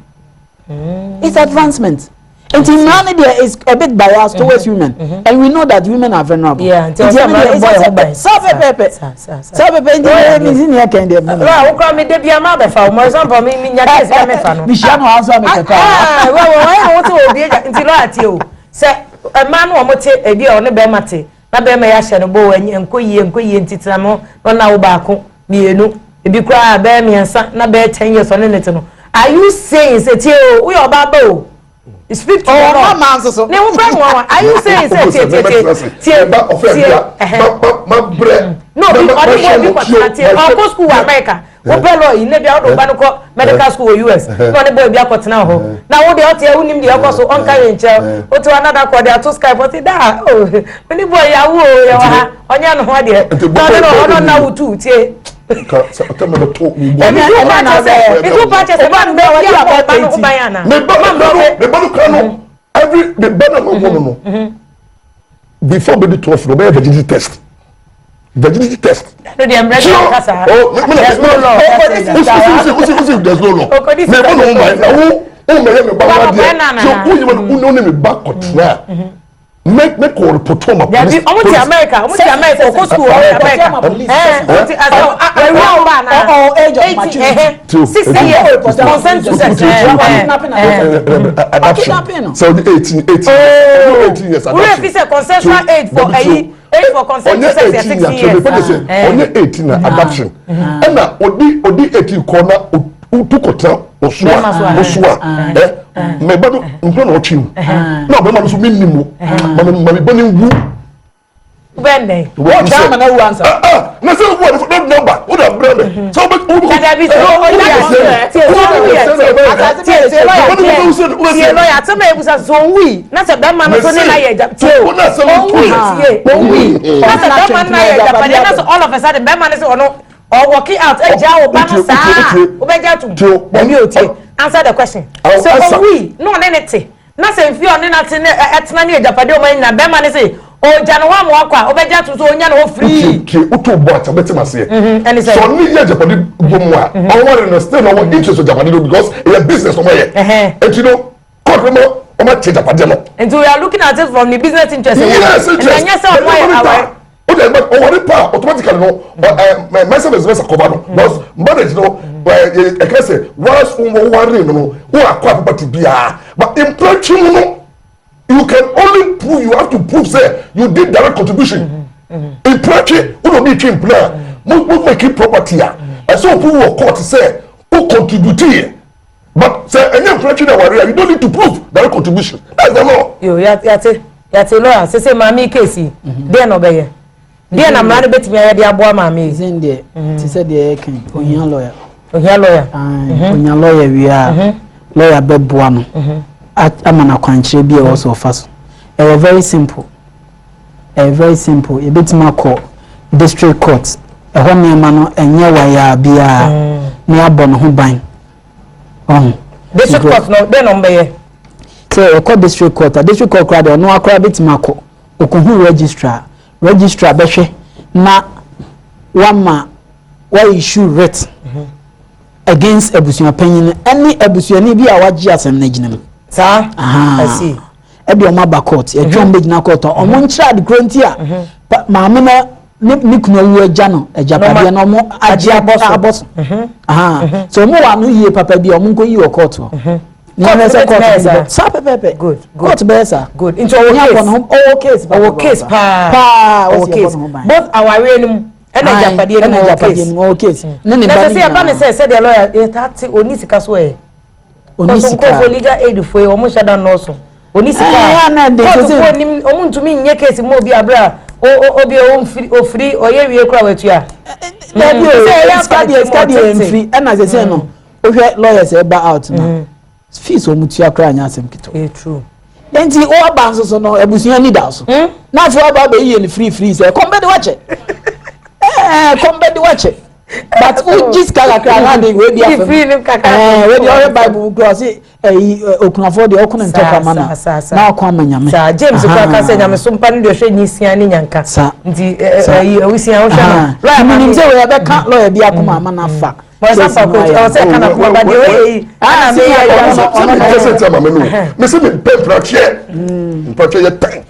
it's advancement. Nti mmara no deɛ is a bit biased towards women, and we know that women are vulnerable. Yeah, nti ɔsɛ mmara no bɔ yɛn ho ban. Saa pɛpɛɛpɛ. Saa, saa. Saa pɛpɛ, nti ɛyɛ mi si nea kɛn deɛ mi. Lɔɔ awokora mi de bi ama abɛfa o, for example, mi nya case bi a mefa no. Mi hyia no ha nso a mi pɛ paa. Ah, wɔ wɔ wɔn a wɔte wɔ obi agya, nti lɔɔ ate o sɛ mmaa no wɔn te ebi a ɔne bɛrima te na bɛrima yɛ ahyɛ no bɔ wɔ ɛnyɛ nkɔ yie, nkɔ yie, nti tena mo na ɔna wo baako, mmienu, ebi koraa bɛyɛ mmiɛnsa na bɛyɛ 10 years ɔne ne te no, are you saying sɛ, tie o, woyɛ ɔbaa ba o, speak to the Ɔwɔ Lord. mama nso so. Ne ho fɛ nwanwa, are you saying sɛ, tie, tie, tie, tie, Ɛba ɔfɛ tie, bi a ma brɛ. No, obi ɔde bɔ obi kɔtena, tie, ɔkɔ school wɔ America, wopɛ lɔ yi ne bi a wode ɔba no kɔ medical school wɔ US na ɔne bɔ ebi akɔtena hɔ na wo deɛ ɔte wonim deɛ ɛkɔ so, ɔnka yɛ nkyɛn, wote hɔ anada kɔ de ato Skype, ɔte da o, mene bɔ yi awo o, yɛwɔ ha, ɔnyɛ ne ho adeɛ Nti na ɔne no bɔ- ɔno na wo tu tie. Ka sɛ ɔtɛ mɛ bɛ to wo bɔ. Ebi tu pa kyɛ sɛ etu pa kyɛ sɛ ba mbɛ bi akɔ ɔba no ho ban ana? Me ba no kura no, every me ba na ma wɔ no before bɛ di 12 no, ɔbɛyɛ virginity test, virginity test. No deɛ, mmerɛ deɛ kasa. Oh, me There's no law. Usi usi usi usi, there's no law. Okodi Me ba no ho ban na wo mɛ yɛ me ba Ba wa ba deɛ na na so na. wo yɛ ma wo ne me ba kɔtena me kɔ report ma Dabi, police. ɔmo te America, ɔmo te America, ɔkɔ school wɔ America, ɛɛ ɔmo te asa wɔwi ɔba na Ɔ age of 18 maturity. 60 years, consent to sex, ɛɛ. Adoption. Kidnapping no. Sɛ ɔdi 18, 18, 18 years Wúrẹ́ adoption. fi sɛ consensual age for ɛyi, age for consent to Ɔnyɛ sex yɛ 18 60 na years. twɛ sɛ ɔnyɛ 18 na adoption, ɛna ɔdi 18 kɔ na otu kɔtena ɔsoa. Bɛrima so a. Ɔsoa ɛ mɛ ba no nkura na ɔtwe mu na ɔbɛrima no so mi ni mu ma mi ba ni wu. Bẹ́ẹ̀ nẹ. Wọ́n tẹ́ àmà náà wù ansa. Na sɛ wo de number wo de abrɛ mɛ sɛ wo bɛ wo bɛ. Dadabi, sɛ o yɛ, tie, sɛ o yɛ, tie, tie, lɔya, tie, tie, lɔya, asɛm a ebusa sɛ owui na sɛ bɛrima no so ne na yɛ gya, tie o, owui, tie, owui na sɛ bɛrima no na yɛ agyapadeɛ na sɛ all of a sudden bɛrima no sɛ ɔno ɔwɔki out ɛgya wo ba no saa, wobɛgya atum? Dabi o, tie, answer the question. Sɛ owui na ɔne ne te na sɛ nfi ɔne na te ne ɛtena ne agyapadeɛ ɔmo nyina, bɛrima no sɛ ɔgya ne hɔ ama wakɔ a, wobɛgya atum sɛ ɔnya ne hɔ free? Tie, wotu bɔ ata bɛte ma seɛ. Ɛne sɛ? Sɛ ɔne yɛ agyapade bɔ mu a, ɔwɔre no still na ɔwɔ interest wɔ agyapade no because ɛyɛ business ɔmo yɛ. Eti no court bɛ ma Ɔmo akyɛ agyapadeɛ no. Nti we are looking at it from the business interest. Yes, interest. Ɛnyɛ sɛ ɔmo ayɛ aware. O de ɔwɔre pa automatically no, ɛ mɛsɛ mɛsɛ mɛsɛ kɔba no, because marriage no, ɛ ɛkɛ sɛ once wɔware no, wɔn akɔ property biara, but mpɛtwi mu no, you can only prove, you have to prove say you did direct contribution. Mpɛtwi wɔn obi twi mpena mo make property a, ɛsɛ o prove wɔ court sɛ o contribute yɛ, but sɛ ɛnyɛ mpɛtwi na ware a, you don't need to prove direct contribution. That's the law. Yo, yate yate. Lawyer sese, maame case deɛ na ɔbɛyɛ deɛ na mmara no bɛtumi ayɛ de aboa maame yi? Sɛ deɛ te sɛ deɛ yɛka, ohia lawyer. Ohia lawyer. Onya lawyer wie a, lawyer bɛboa no ama no akwankyerɛ bi a ɛwɔ so ɔfa so. Ɛyɛ very simple, ɛyɛ very simple. Yɛbɛtumi akɔ district court ɛhɔ, nneɛma no ɛnyɛ wayaa biara na yɛabɔ ne ho ban ɔho. District court no, deɛ na ɔmbɛyɛ? Sɛ ɛkɔ district court a, district court koraa deɛ, ɔno akora bɛtumi akɔ okohu registrar. Registrar bɛhwɛ na wama wa issue writ against abusuapanyin ɛne abusuani bi a wagye asɛm no gyina mu. Saa, I see. Ɛde ɔmo aba court, yɛtwe ɔmo bɛgyina court a, ɔmo nkyerɛ adekoro nti a maame no ne kunu awu agya no agyapadeɛ na ɔmo agye abɔ so. So ɔmo wɔ ano yie papa bi a, ɔmo nkɔ yi wɔ court hɔ. Court sɛ court bɛtumi ayɛ saa? Saa pɛpɛɛpɛ. Good, good. Court bɛyɛ saa. Good, nti ɔwɔ Ní case. akɔ ne ho, ɔwɔ case. Ɔwɔ case paa. Paa. Ɔwɔ ɔsi ɛbɔ case ne ho ban. Both awareɛ no mu ɛna agyapadeɛ no ɛna mu, ɔwɔ agyapadeɛ case. no mu, ɔwɔ case ne ne na ba sɛ ne sɛ yɛba ne nyinaa. sɛ sɛdeɛ lawyer yɛtaa te, oni sika so ɛ. Oni kɔsɔ sika. Nkurɔfoɔ legal aid foɔ yi, wɔn hyɛ da nɔɔso oni sika. Ɛɛ, na de kóòtù sɛ- foɔ nim wɔn ntumi nyɛ case mu obi abere a o o obi a ofiri ofiri ɔyɛ wie kura watua. Dabi o. Sɛ ɛyɛ sika afa deɛ ne sika ti mu deɛ ɔtete. mfiri ɛna sɛ no, wohwɛ lawyers ɛba out na fees wɔn tua koraa nyɛ asɛm ketewa. Ɛyɛ true. Nti wɔaba nso so no, abusua ni da so na afei wɔaba abɛyi yɛ no free free sɛ kɔmbɛ de wakyɛ, kɔmbɛ de wakyɛ, but wogye sika kakra na de wei bi afam. Free ne kakra. Wei deɛ, ɔyɛ Bible kura, ɔse ɛyi okunafoɔ deɛ, ɔko ne ntɔkwa ma na Saa, saa, na ɔko ama Nyame. Saa James kura ka sɛ nyameso mpa no deɛ, ɔhwɛ nyisia ne nyanka. Saa. Nti ɛ ɛ ɛyi awusia wohwɛ no lawyer. Menim sɛ wei ɛbɛka lawyer bi akoma ama no afa. Bɔnsá case pa no coach ayɛ. ɔwɔ sɛ ɛka na kuma ba deɛ ɔyɛ yi ɛna si mi yɛ na yɛ ɔno- Sɛ ɔno- mi kɛsɛ ti ama mi no, mi sɛ mi pɛ mpratwɛ, mpratwɛ yɛ tan.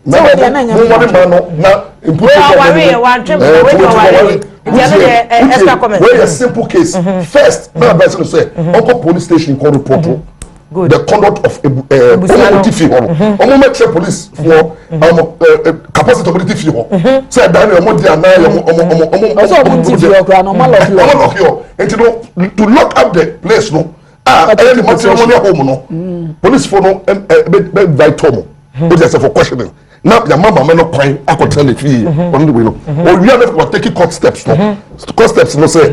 Sɛ wo deɛ na ɛnyɛ mo wɔde ma no na mputu. Wei ɔware yɛ, wantwe mpena, wei deɛ ɔware yɛ. Nti ɛno deɛ, extra comment. Wey yɛ simple case. First na advice no sɛ ɔnkɔ police station kɔ report the conduct of ebu Ebusua ɔmo no. ti fi hɔ no, ɔmo mɛkyerɛ police foɔ ɔmo capacity ɔmo de ti fi hɔ sɛ ɛdan ne ɔmo di anan yɛ ɔmo ɔmo ɔmo ɔmo. Ɔsɛ ɔmo ti fi hɔ koraa na ɔmo a lock. Ɔmo lock hɔ, nti no to lock up the place no a ɛyɛ the matrimonial home no, police foɔ no ɛ ɛ bɛ bɛ invite ɔmo o de ɛsɛ for questioning na yamma maame no kwan akɔtena ne fie. Ɔno de wei no owia no wa take court steps no, court steps no sɛ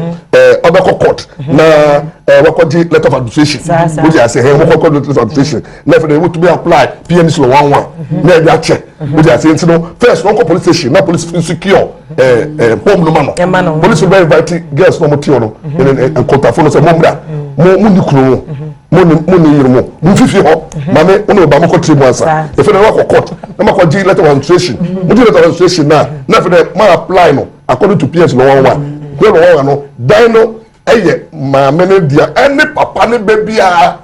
ɔbɛkɔ court na wakɔgye letter of administration. Saa, saa. O de ase ɛ wɔkɔ letter of administration na afei de wotumi apply PNC law 11 na ɛde akyɛ o de ase. Nti no first wɔnkɔ police station na police secure ɛ ɛ home no ma no. Ɛma no. Police bɛ invite girls na ɔmo te hɔ no ɛne nkɔntafo no sɛ mo mmra, mo ni kunu mo ni mo ni yiri mo mo nfifi hɔ, maame mo ne ba mo kɔ tiri mu ansa. Efe na wakɔ court na ma kɔ gye letter of administration. Mo gye letter of administration na afei de ma apply no according to PNC law 11 kuro law 11 no, dan no ɛyɛ maame ne dea ɛne papa ne bɛ biara,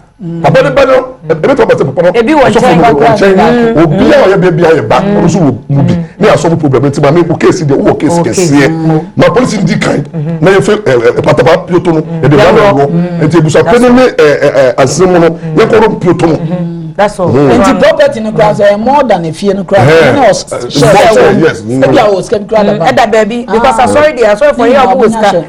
papa ne bɛ no ebi tó ba sɛ papa no Ebi wɔ ɔsɔfo nkyɛn. no wɔ nkyɛn, obiara ɔyɛ bɛ biara yɛ ba, ɔno nso wɔ mu bi ne asɔfo problem. Nti maame o case deɛ, wowɔ case Wɔ case. kɛseɛ ma polisi di kan na yɛ fɛ ɛ ɛ patapa pioto no yɛde ba na wɔ nti ebusuapɛni ne ɛ ɛ ɛ asene mu no yɛ kɔ pioto no. That's all. Nti property no koraa sɛ ɛyɛ more than efie no koraa ɛne ɔhyɛ More, sɛ yes. ebi a wɔ sika bi koraa da. Ɛda baabi because asɔre deɛ, asɔre fɔ yɛ ɔmo wɔ sika.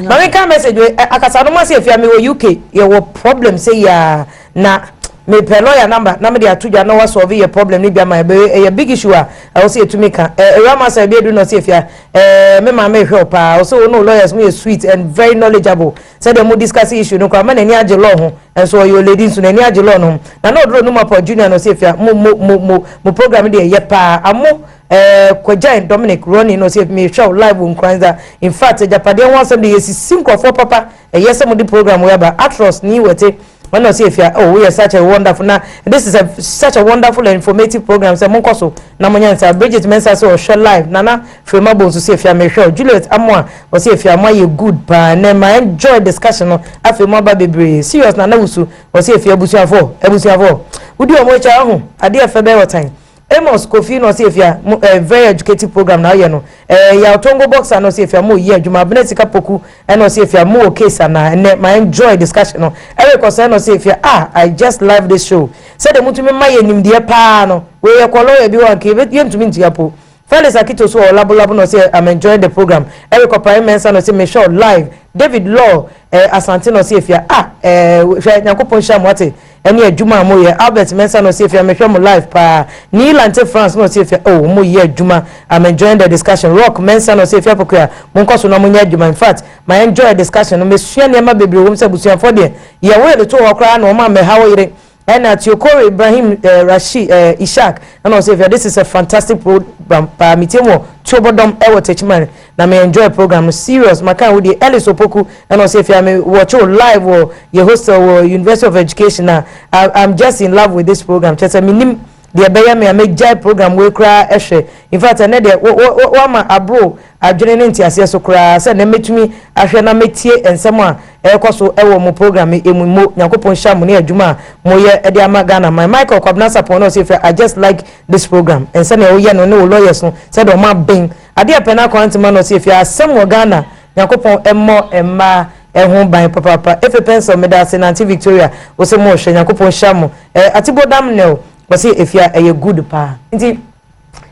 Maame ka message wei akasanoma sɛ efia mi wɔ UK, yɛwɔ problem sɛ yia na mepɛ lawyer number na mede ato dwa na wa solve yɛ problem ne bi ama ɛbɛ. Ɛyɛ big issue a ɛwɔ sɛ yɛtumi ka ewura ma sɛ ebi edu na ɔsɛ efia me maame ehwɛ o paa. Ɔsɛ wɔn no lawyers mo yɛ sweet and very knowledgeable, sɛdeɛ mo discuss issue no koraa ama n'ani agye law ho. Ɛnso ɔyɛ olady nso n'ani agye law no ho. Na oduro no mu apɔ junior na ɔsɛ efia mo program deɛ ɛyɛ paa. Amo Kwagyan Dominic Ronnie na ɔsɛ mehwɛ wo live wɔ Nkoranza. In fact, agyapadeɛ ho asɛm de yɛsisi nkurɔfoɔ papa, ɛyɛ sɛ mode program wei aba. Atros ni wɔte ɔna ɔsɛ efia, oh, we are such a wonderful, na this is a such a wonderful and informative program sɛ monkɔ so na mo nyɛ nsa. Bridget Mensa sɛ ɔhwɛ live. Nana Frema Bo nso sɛ efia mehwɛ o. Juliet Amoa ɔsɛ efia mo ayɛ good paa na ma enjoy discussion no. Afei mo aba bebree serious. Nana Wusu ɔsɛ efia abusuafoɔ abusuafoɔ Wodi ɔmo akyi aho adeɛ fɛ bɛyɛ ɔtan. Amos Kofi na ɔsi Efia mo very educative program na ɔyɛ no. Yaw Tongo Boxer na ɔsi Efia mo yi adwuma. Abena Sika Poku ɛna ɔsi Efia mo wɔ case ana ɛnɛ ma enjoy discussion no. Eric Ɔsɛn na ɔsi Efia, ah, I just love this show, sɛdeɛ mutumi ma yɛ nimdeɛ paa no. Wei yɛ kɔ lawyer bi wɔ nka yɛntumi ntua po. Felix Akito so wɔ labolabo na ɔsɛ, "I'm enjoying the program." Eric Ɔpare Mensa na ɔsɛ, "Mehwɛ live." David Law Asante na ɔsɛ, "Efia, ah, hwɛ, Nyankopɔn hyɛ mo ate ɛne adwuma a moyɛ." Albert Mensa na ɔsɛ, "Efia, mehwɛ mo live paa." Nii France na ɔsɛ, "Efia, oh, mo yɛ adwuma, I'm enjoying the discussion." Rock Mensa na ɔsɛ, "Efia Pokua, mo nkɔ so na mo nyɛ adwuma. In fact, ma enjoy discussion no, mesua nneɛma bebree wɔm sɛ abusuafoɔ deɛ yɛ wɔyɛ de to hɔ koraa na wɔn a mɛha wɔ yere." Ɛna Tiokore Ibrahim Rashid Ishak ɛna ɔsɛ, "Efia, this is a fantastic program paa. Mi tie mu wɔ Tuobodɔm ɛwɔ Techiman na me enjoy program no serious." Maka wo deɛ. Ellis Opoku ɛna ɔsɛ, "Efia, me watch o live wɔ yɛ hostel wɔ University of Education na I'm just in love with this program. Kyerɛ sɛ mi nim deɛ ɛbɛyɛ me a megyae program wei koraa ɛhwɛ. In fact, ɛnɛ deɛ wama aboro adwene ne nteaseɛ so koraa sɛ ɛnɛ mɛtumi ahwɛ na mɛtie nsɛm a ɛrekɔ so ɛwɔ mo program emu mo. Nyankopɔn hyɛ mo ne adwuma a moyɛ ɛde ama Ghana man." Michael Kwabena Sapɔn na ɔsɛ, "Fɛ, I just like this program, nsɛnea woyɛ no ne wo lawyers no sɛdeɛ ɔmo abɛn adeɛ pɛ no akɔntema." Na ɔsɛ, "Fɛ, asɛm wɔ Ghana, Nyankopɔn ɛmmɔ mmaa ɛho ban papaapa." Efe Pencil, meda ase. Nante Victoria wɔsɛ mo hwɛ, Nyankopɔn hyɛ mo. Atibo Daniel wɔsɛ, "Efia, ɛyɛ good paa." Nti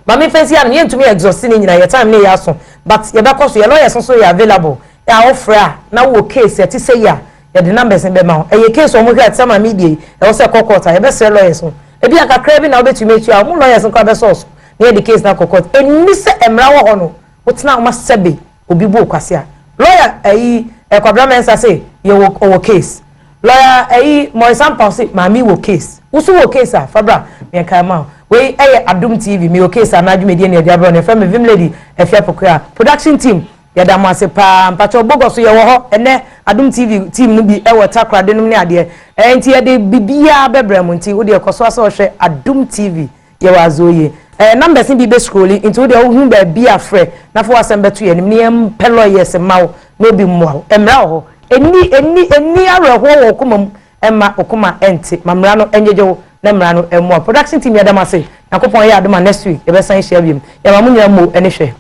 maame fɛnsi ano, yɛntumi exhaust ne nyinaa, yɛ time ne yɛ aso, but yɛbɛkɔ so. Yɛ lawyers nso yɛ available a wɔfrɛ a na wɔ case ɛte sɛ yi a, yɛde numbers bɛma wo. Ɛyɛ case wɔn hwɛ ate sɛ maame die ɛwɔ sɛ kɔ court a, yɛbɛsrɛ lawyers no ebi akakra bi na wobɛtumi atua wɔn lawyers nkɔ abɛsɔɔso na yɛde case na kɔ court. Ɛni sɛ mmara wɔ hɔ no, wotena wɔn asɛbe obi bu okwasi a lawyer ɛyi ɛkwabra Mɛnsa sɛ yɛwɔ ɔwɔ case. Lawyer ɛyi Maurice Ampaw sɛ maame wɔ case, woso wɔ case a, fabra mmiɛnka ma wei. Ɛyɛ Adum TV mi wɔ case anaa dwumadie ne yɛde abrɛ no. Yɛfrɛ me Vim Lady Efia Pokua. Production team, yɛda mo ase paa. Mpakyɛw, bogɔ so yɛwɔ hɔ ɛnɛ. Adum TV team no bi ɛwɔ Takoradi nom ne adeɛ ɛɛ, nti yɛde biribiara bɛbrɛ mo. Nti wode ɛkɔ so asɛ ɔhwɛ Adum TV. Yɛwɔ azoye numbers bi bɛ scroll, nti wode wohu baabi afrɛ na fa wasɛm bɛto yɛn anim ne yɛmpɛ lawyers ma wo na obi mmoa wo. Mmara wɔ hɔ. Eni awerɛhoɔ wɔ okoma mu ɛma okoma ɛnte ma mmara no ɛnyegye wo na mmara no ɛmmoa. Production team, yɛda mo ase. Nyankopɔn yɛ adom a, next week yɛbɛsan ahyia biom. Yɛma mo nyinaa mo ɛne hwɛ.